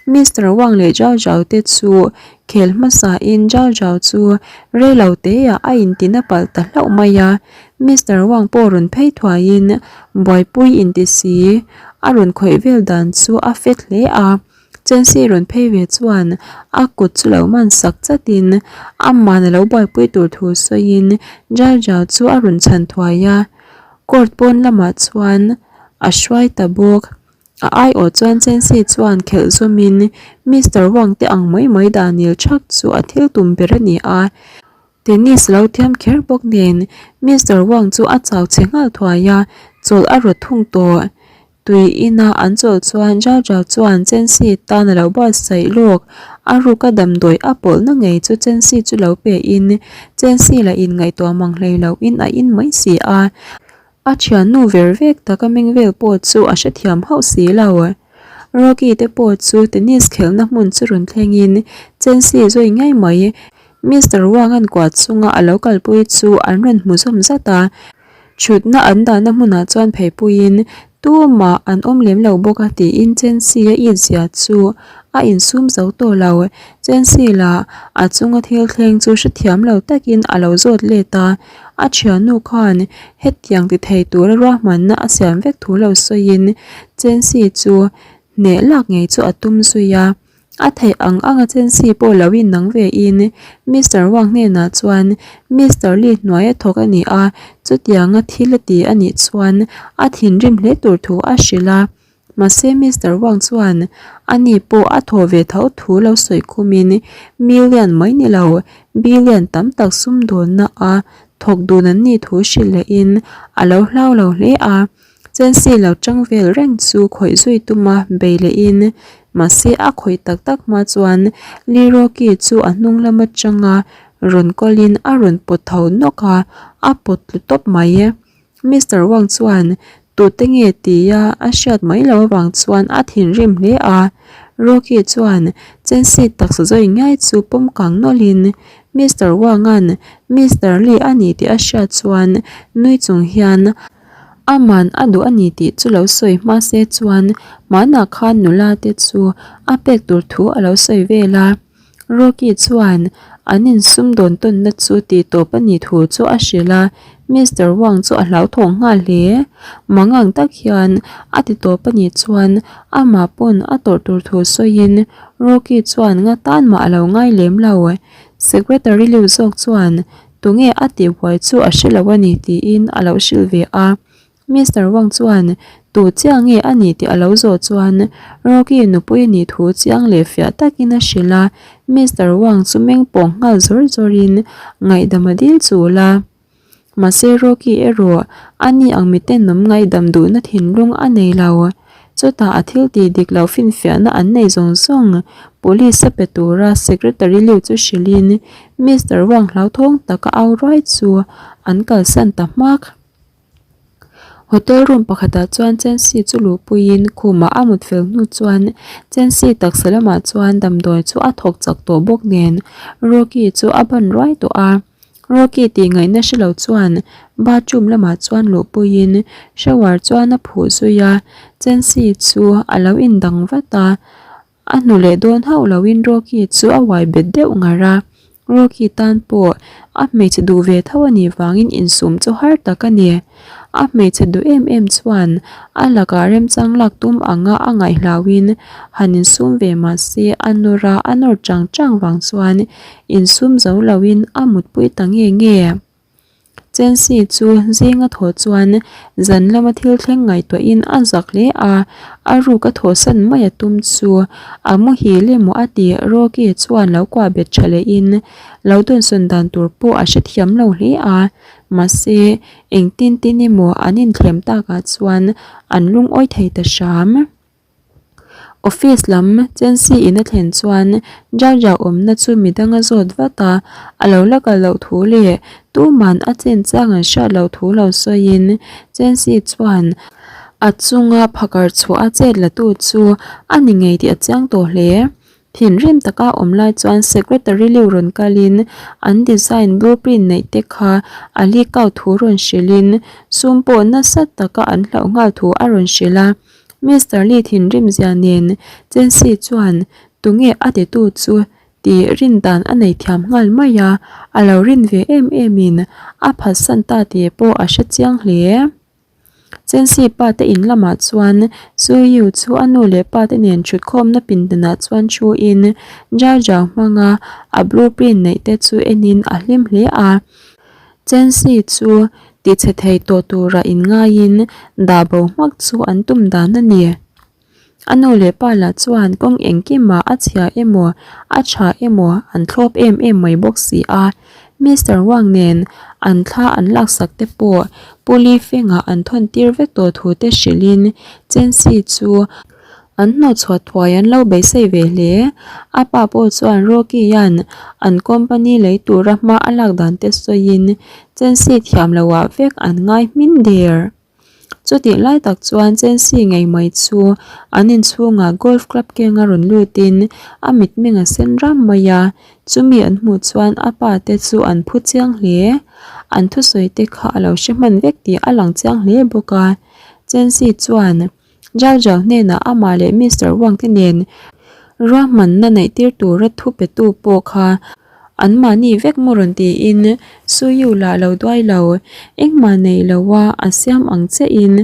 Mister Wang leh Zhao Zhao te chu khel hmasa in Zhao Zhao chu rei lo te ah a in tina palh ta hlauh mai a, Mister Wang pawh rawn phei thuai in buaipui in ti si a rawn khawih vel dan chu a fet hle a, Chensi rawn phei ve chuan a kut chu lo man sak chatin amahn a lo buaipui tur thu sawiin Jal Jal chu a rawn chhan thuai a, court pawn lamah chuan a hruai ta bawk. A aiawh chuan Chensi chuan khelh zawmin Mister Wang te ang mai mai Daniel thak chu a thil tum ber a ni a. Tennis lo thiam kher bawk nen Mister Wang chu a chau chhe nghal thuai a, chawlh a rawt thung tawh. Tui ina an chawlh chuan Zhao Zhao chuan Chensi tan a lo buatsaih lawk. A ruka damdawi a pawlhna ngei chu Chensi chu lo pe in Chensi lah in ngaihtuah mang hlei lo in a in mai si a. A thiannu ver vek taka meng vel pawh chu a hrethiam hauh si lo. Rocky te pawh chu tennis khelhna hmun chu rawn thlengin Chensi zawi ngei mai Mister Wang an kuah chunga a lo kalpui chu an rawn hmu zawm zat a. Thutna an dahna hmunah chuan pheipuiin tumah an awm lem lo bawk a tiin Chensi a it zia chu a insum zo tawh lo. Chensi lah a chunga thil thleng chu hrethiam lo takin a lo zawt let a. A thiannu khan hetiang ti thei tura ruahmanna a siam vek thu lo sawiin Chensi chu hneh lak ngei chu a tum zui a. A theih ang anga Chensi pawh lo innang ve in Mister Wang hnenah chuan Mister Lee hnuaia thawk a ni a, chutianga thil a ti a nih chuan a thinrim hle tur thu a hrilh a. Mahse Mister Wang chuan ani pawh a thaw ve tho thu lo sawi khumin million mai ni lo billion tam tak sumdawnna a thawk dun an nih thu hrilh lehin a lo hlau lo hle a. Chensi lo tang vel reng chu khawih zui tuma bei lehin mahse a khawih tak tak hma chuan Lee Rocky chu a hnung lam atanga rawn kawlin a rawn pawt tho nawk a, a pawt tlu tawp mai. Mister Wang chuan tute nge tia a hriat mai loh avang chuan a thinrim hle a. Rocky chuan Chensi taksa zawi ngai chu pawm kang nawlhin Mister Wang-a'n Mister Lee a ni tih a hriat chuan nui chung hian Aman a duh a ni tih chu lo sawi hma se chuan hmanah khan nula te chu a pek tur thu a lo sawi vel a. Rocky chuan an insum dawn tawnna chu tih tawp a nih thu chu a hrilh a, Mister Wang chu a hlauthawng nghal hle. Mangang tak hian a ti tawp a nih chuan amah pawn a tawrh tur thu sawiin Rocky chuan nga tan mah a lo ngai lem lo. Secretary Liu zawk chuan Tunge a tihbuai chu a hre lo a ni tiin a lo hrilh ve a. Mister Wang chuan tu chiah nge a nih tih a lo zawh chuan Rocky nupui a nih thu chiang leh fiah takin a hrilh a. Mister Wang chu meng pawng nghal zawr zawrin ngaihdam a dil chul a. Mahse Rocky erawh a ni ang miten awm ngaihdam duhna thinlung a nei lo. Chutah a thil tih dik loh finfiahna an nei zawng zawng Police a pe tura Secretary Liu chu hrilhin Mister Wang hlauthawng taka au ruai chu an kalsan ta hmak. Hotel room pakhatah chuan Chensi chu luhpuiin khumah a mut fel hnu chuan Chensi taksa lamah chuan damdawi chu a thawk chak tawh bawk nen Rocky chu a ban ruai tawh a. Rocky tih ngaihna hre lo chuan bathroom lamah chuan luhpuiin shower chuan a phuh zui a, Chensi chu a lo indang vat a, a hnu leh dawn hauh loin Rocky chu a uai bet deuh ngar a, Rocky tan pawh a hmeichhe duh ve tho a nih vangin insum chu har tak a ni. A hmeichhe duh em em chuan a lakah remchang lak tum anga a ngaihhlauhin han insum ve mah se a nawr a, a nawr chang chang vang chuan Insum zo loin a mutpui ta nge nge. Chensi chu zinga thaw chuan zan lama thil thleng ngaihtuahin a zak hle a, a ruk a thawhsan mai a tum chu a muhil emaw a ti Rocky chuan lo kuah bet tha lehin lo dawnsawn dan tur pawh a hrethiam lo hle a, mahse engtin tin emaw an inthlem takah chuan an lungawi thei ta hram. Office lam Chensi in a thlen chuan Jaja awmna chu midang a zawt vat a, a lo la kal loh thu leh tuman a chen chang an hriat loh thu lo sawiin Chensi chuan a chunga phakar chhuah a chet la tu chu a ni ngei tih a chiang tawh hle. Thinrim taka awm lai chuan Secretary Liu rawn kalin an design blueprint neih te kha a leak out thu rawn hrilhin sum pawh nasa taka an hlauh nghal thu a rawn hrilh a. Mister Lee thinrim zia nen Chensi chuan tunge a titu chu tih rin dan a nei thiam nghal mai a, a lo rin ve em em in a phatsan ta tih pawh a hre chiang hle. Chensi pa te in lamah chuan Suyu chu a nu leh pa te nen thutkhawmna pindanah chuan thu in Zhao Zhao hmanga a blueprint neih te chu enin a hlim hle a. Chensi chu tichhe thei tawh tura inngaiin dah bo hmak chu an tum dan a ni. A nu leh pa lah chuan kawng engkimah a chhia emaw a tha emaw an thlawp em em mai bawk si a. Mister Wang nen an thla an laksak te pawh Pu Li Feng-ah an thawn tir vek tawh thu te hrilhin Chensi chu an hnawhchhuah thuai an lo beisei ve hle. A pa pawh chuan Rocky-a'n an company lei tura hma a lak dan te sawiin Chensi thiam loah vek an ngai hmin der. Chutih lai tak chuan Chensi ngei mai chu an inchhungah golf club kenga rawn lutin a mitmeng a sen ram mai a, chumi an hmuh chuan a pa te chu an phu chiang hle. An thusawi te kha a lo hre hman vek tih a lang chiang hle bawk a. Chensi chuan Zhao Zhao hnenah amah leh Mister Wang te nen ruahmanna neih tir tura thu petu pawh kha anmahni vek maw rawn tiin Suyu lah lo duai lo, engmah nei lo a a siam ang chiahin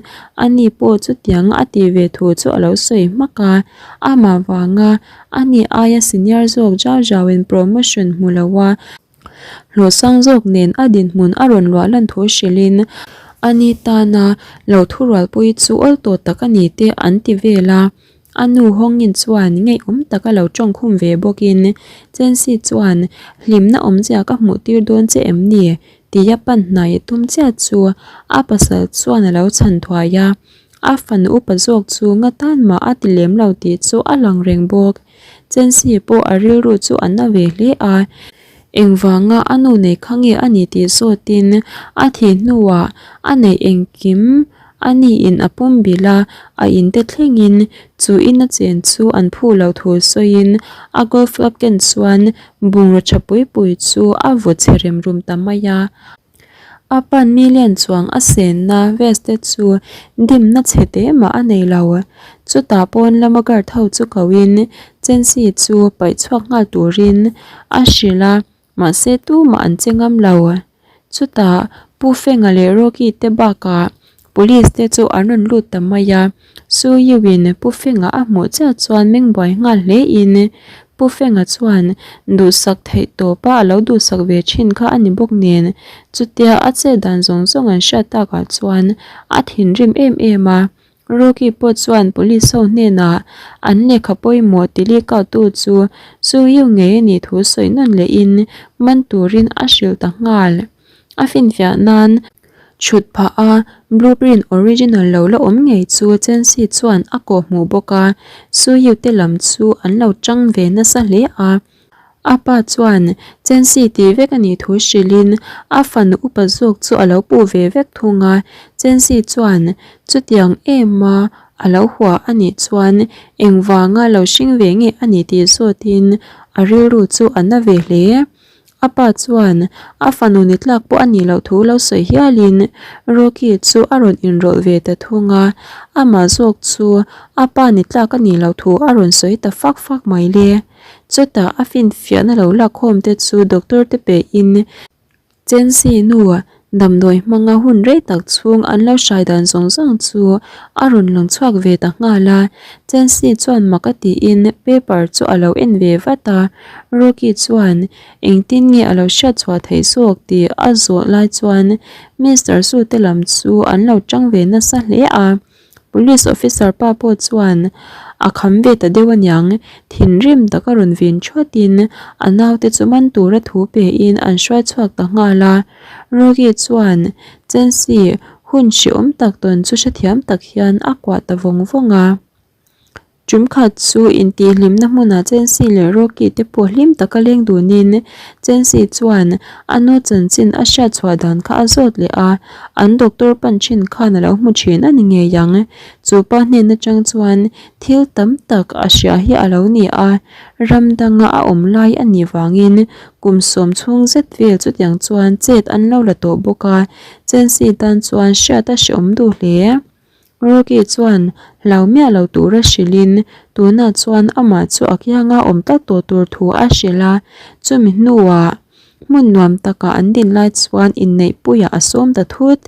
ani pawh chutiang a tih ve thu chu a lo sawi hmak a, amah vanga ani aia senior zawk Zhao Zhao in promotion hmu lo a. Hlawhsang zawk nen a dinhmun a rawn luah lan thu hrilhin a ni tana lo thurualpui chu awl tawh tak a ni te an ti vel a. A nu Hawngin chuan ngeiawm taka lo tawngkhum ve bawkin Chensi chuan hlimna awmzia ka hmuh tir dawn che em ni? tia pan hnai a tum chiah chu a pasal chuan a lo chhan thuai a. A fanu upa zawk chu nga tan mah a ti lem lo tih chu a lang reng bawk. Chensi pawh a rilru chu a na ve hle a, engvanga a nu nei kha nge a ni tih zawtin a thih hnuah a neih engkim a niin a pum bilh a, a inte thlengin chu ina chen chu an phu lo thu sawiin a golf club ken chuan bungraw tha pui pui chu a vaw chhe rem rum ta mai a. A pan million chuang a senna vest te chu dimna chhe te mah a nei lo. Chutah pawn lama guard ho chu koin Chensi chu paih chhuak nghal turin a hrilh a, mahse tumah an che ngam lo. Chutah Pu Fenga leh Rocky te bakah Police te chu an rawn lut ta mai a, Su Yu-in Pu Fenga a hmuh chiah chuan meng buai nghal hle in Pu Fenga chuan duhsak theih tawp a a lo duhsak ve thin kha a ni bawk nen chutia a chet dan zawng zawng an hriat takah chuan a thinrim em em a. Rocky pawh chuan police ho hnenah an lehkha pawimawh ti leak out tu chu Su Yu ngei a nih thu sawi nawn leh in man turin a hrilh ta nghal. A finfiah nan Chhut phah a, blueprint original lo la awm ngei chu Chensi chuan a kawh hmuh bawk a, Suyu te lam chu an lo tang ve nasa hle a. A pa chuan Chensi tih vek a nih thu hrilhin a fanu upa zawk chu a lo puh ve vek thung a, Chensi chuan chutiang em a a lo hua a nih chuan engvanga lo hring ve nge a ni tih zawtin a rilru chu a na ve hle. A pa chuan a fanu ni tlak pawh a nih loh thu lo sawi hialin Rocky chu a rawn inrawlh ve ta thung a, amah zawk chu a pa ni tlak a nih loh thu a rawn sawi ta fak fak mai le. Chutah a finfiahna lo lakkhawm te chu doctor te pehin Chensi nu Damdawi hmanga hun rei tak chhung an lo hrai dan zawng zawng chu a rawn lang chhuak ve ta nghal a. Chensi chuan mak a tiin paper chu a lo en ve vat a. Rocky chuan engtin nge a lo hriat chhuah theih zawk tih a zawh lai chuan Mister Su te lam chu an lo tang ve nasa hle a. Police officer pa pawh chuan a kham ve ta deuh aniang, thinrim taka rawn vin thuatin a naute chu man tura thu pein an hruai chhuak ta nghal a. Rocky chuan Chensi hun hrehawm tak tawn chu hrethiam tak hian a kuah ta vawng vawng a. Tum khat chu intihhlimna hmunah Chensi leh Rocky te pawh hlim taka leng dunin Chensi chuan a nu chanchin a hriat chhuah dan kha a zawt leh a, an doctor pan thin khan a lo hmu thin a ni ngei ang. Chu pa hnen atang chuan thil tam tak a hria hi a lo ni a, ram danga a awm lai a nih vangin kum sawm chhung zet vel chutiang chuan chet an lo la tawh bawk a, Chensi tan chuan hriat a hrehawm duh hle. Rocky chuan hlau miah lo tura hrilhin tunah chuan amah chu a kianga awm tak tawh tur thu a hrilh a, chumi hnuah. Hmun nuam takah an din lai chuan inneihpuiah a sawm ta thut.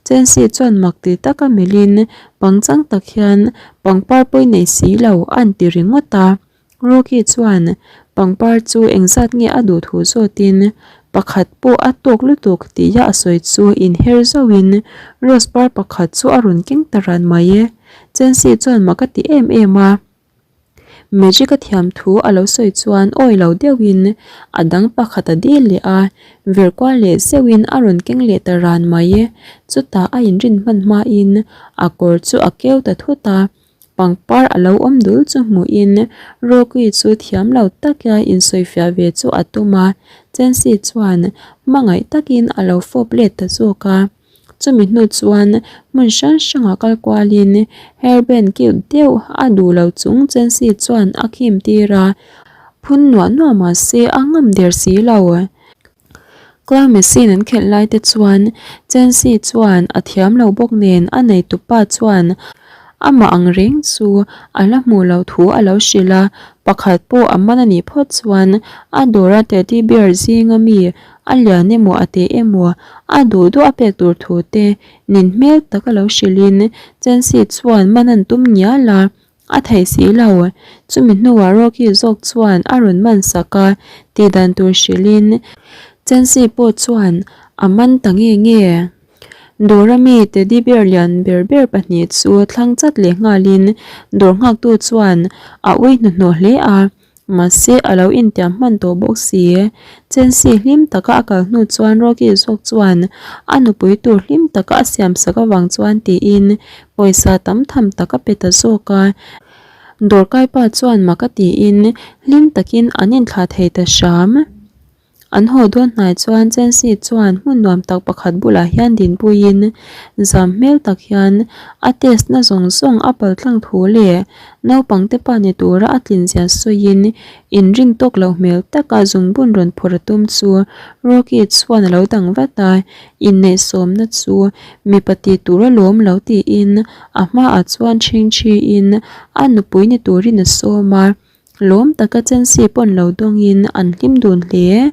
Chensi chuan mak ti taka melhin pangchang tak hian pangpar pawi nei si lo a an ti ringawt a. Rocky chuan pangpar chu engzat nge a duh thu zawtin pakhat pawh a tawk lutuk tia a sawi chu inher zauhin rose par pakhat chu a rawn keng ta ran mai e. Chensi chuan mak a ti em em a. Magic a thiam thu a lo sawi chuan awi lo deuhin a dang pakhat a dil leh a, vir kual leh zeuhin a rawn keng leh ta ran mai. Chutah a inrin hman hmain a kawr chu a keu ta thut a, pangpar a lo awm dul chu hmuhin Rocky chu thiam lo taka insawifiah ve chu a tum a, Chancy chuan hmangaih takin a lo fawp let ta zawk a. Chumi hnu chuan hmun hrang hrangah kal kualin hairband cute deuh a duh lo chung Chancy chuan a khim tir a, phun nuah nuah mah se a ngam der si lo. Claw machine an khelh lai te chuan Chancy chuan a thiam lo bawk nen a neitupa chuan amah ang reng chu a la hmuh loh thu a lo hrilh a, pakhat pawh a man a nih phawt chuan a dawra teddy bear zinga mi A lian emaw a teh emaw a duh duh a pek tur thu te nin hmel tak a lo hrilhin Chancy chuan man an tum ngial a, a theih si lo. Chumi hnuah Rocky zawk chuan a rawn man sak a, tih dan tur hrilhin Chancy pawh chuan a man ta nge nge. Dawra mi teddy bear lian ber ber pahnih chu thlang chat leh nghalin dawr nghaktu chuan a ui hnuhnawh hle a. Mahse, a lo intiam hman tawh bawk si. Chensi hlim taka a kal hnu chuan Rocky zawk chuan a nupui tur hlim taka a siam sak avang chuan tiin pawisa tam tham tak a pe ta zawk a. Dawrkai pa chuan mak a tiin hlim takin an inthlah thei ta hram. An haw dawn hnai chuan Chancy chuan hmun nuam tak pakhat bulah hian dinpuiin zam hmel tak hian a test na zawng zawng a pal tlang thu leh naupang te pa ni tura a tlin zia sawiin inring tawk loh hmel taka zungbun rawn phawrh a tum chu Rocky chuan a lo dang vat a, inneihsawmna chu mipa tih tur alawm lo tiin a hmaah chuan chhingchhiin a nupui ni turin a sawm a. Lawm taka Chancy pawn lo dawngin an hlim dun hle.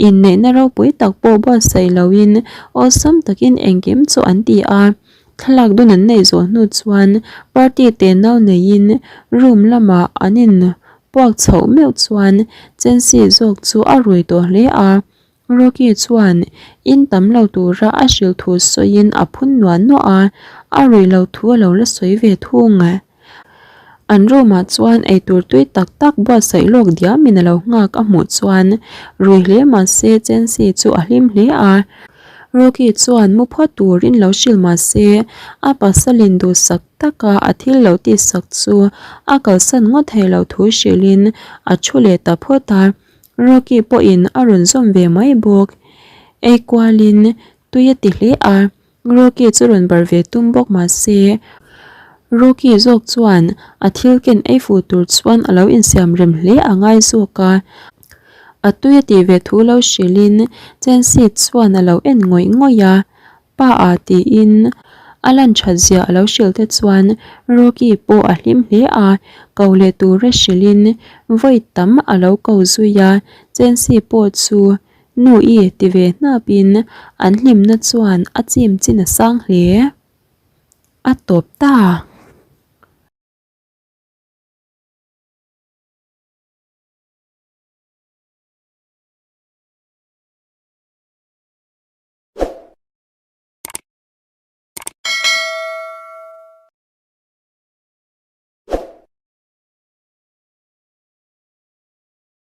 Inneihna ropui tak pawh buatsaih loin awlsam takin engkim chu an ti a. Thlalak dun an neih zawh hnu chuan party te nau neiin room lamah an in puak chhoh meuh chuan Chancy zawk chu a rui tawh hle a. Rocky chuan in tam lo tura a hrilh thu sawiin a phun nuah nuah a, a ruih lo thu a lo la sawi ve thung. An room ah chuan eitur tui tak tak buatsaih lawk diamin a lo nghak a hmuh chuan rui hle mahse Chancy chu a hlim hle a. Rocky chuan mu phawt turin lo hrilh mahse a pasalin duhsak taka a thil lo tihsak chu a kalsan ngawt thei lo thu hrilhin a thu leh ta phawt a. Rocky pawhin a rawn zawm ve mai bawk. Ei kualin tui a ti hle a, Rocky chu rawn bar ve tum bawk mah se, Rocky zawk chuan a thil ken ei fuh tur chuan a lo insiam rem hle a ngai zawk a. A tui a tih ve thu lo hrilhin Chancy chuan a lo en ngawih ngawih a. Pa a tiin a lan that zia a lo hrilh te chuan Rocky pawh a hlim hle a, ko leh tura hrilhin vawi tam a lo ko zui a, Chancy pawh chu nu i ti ve hnapin an hlimna chuan a chim chin a sang hle. A tawp ta.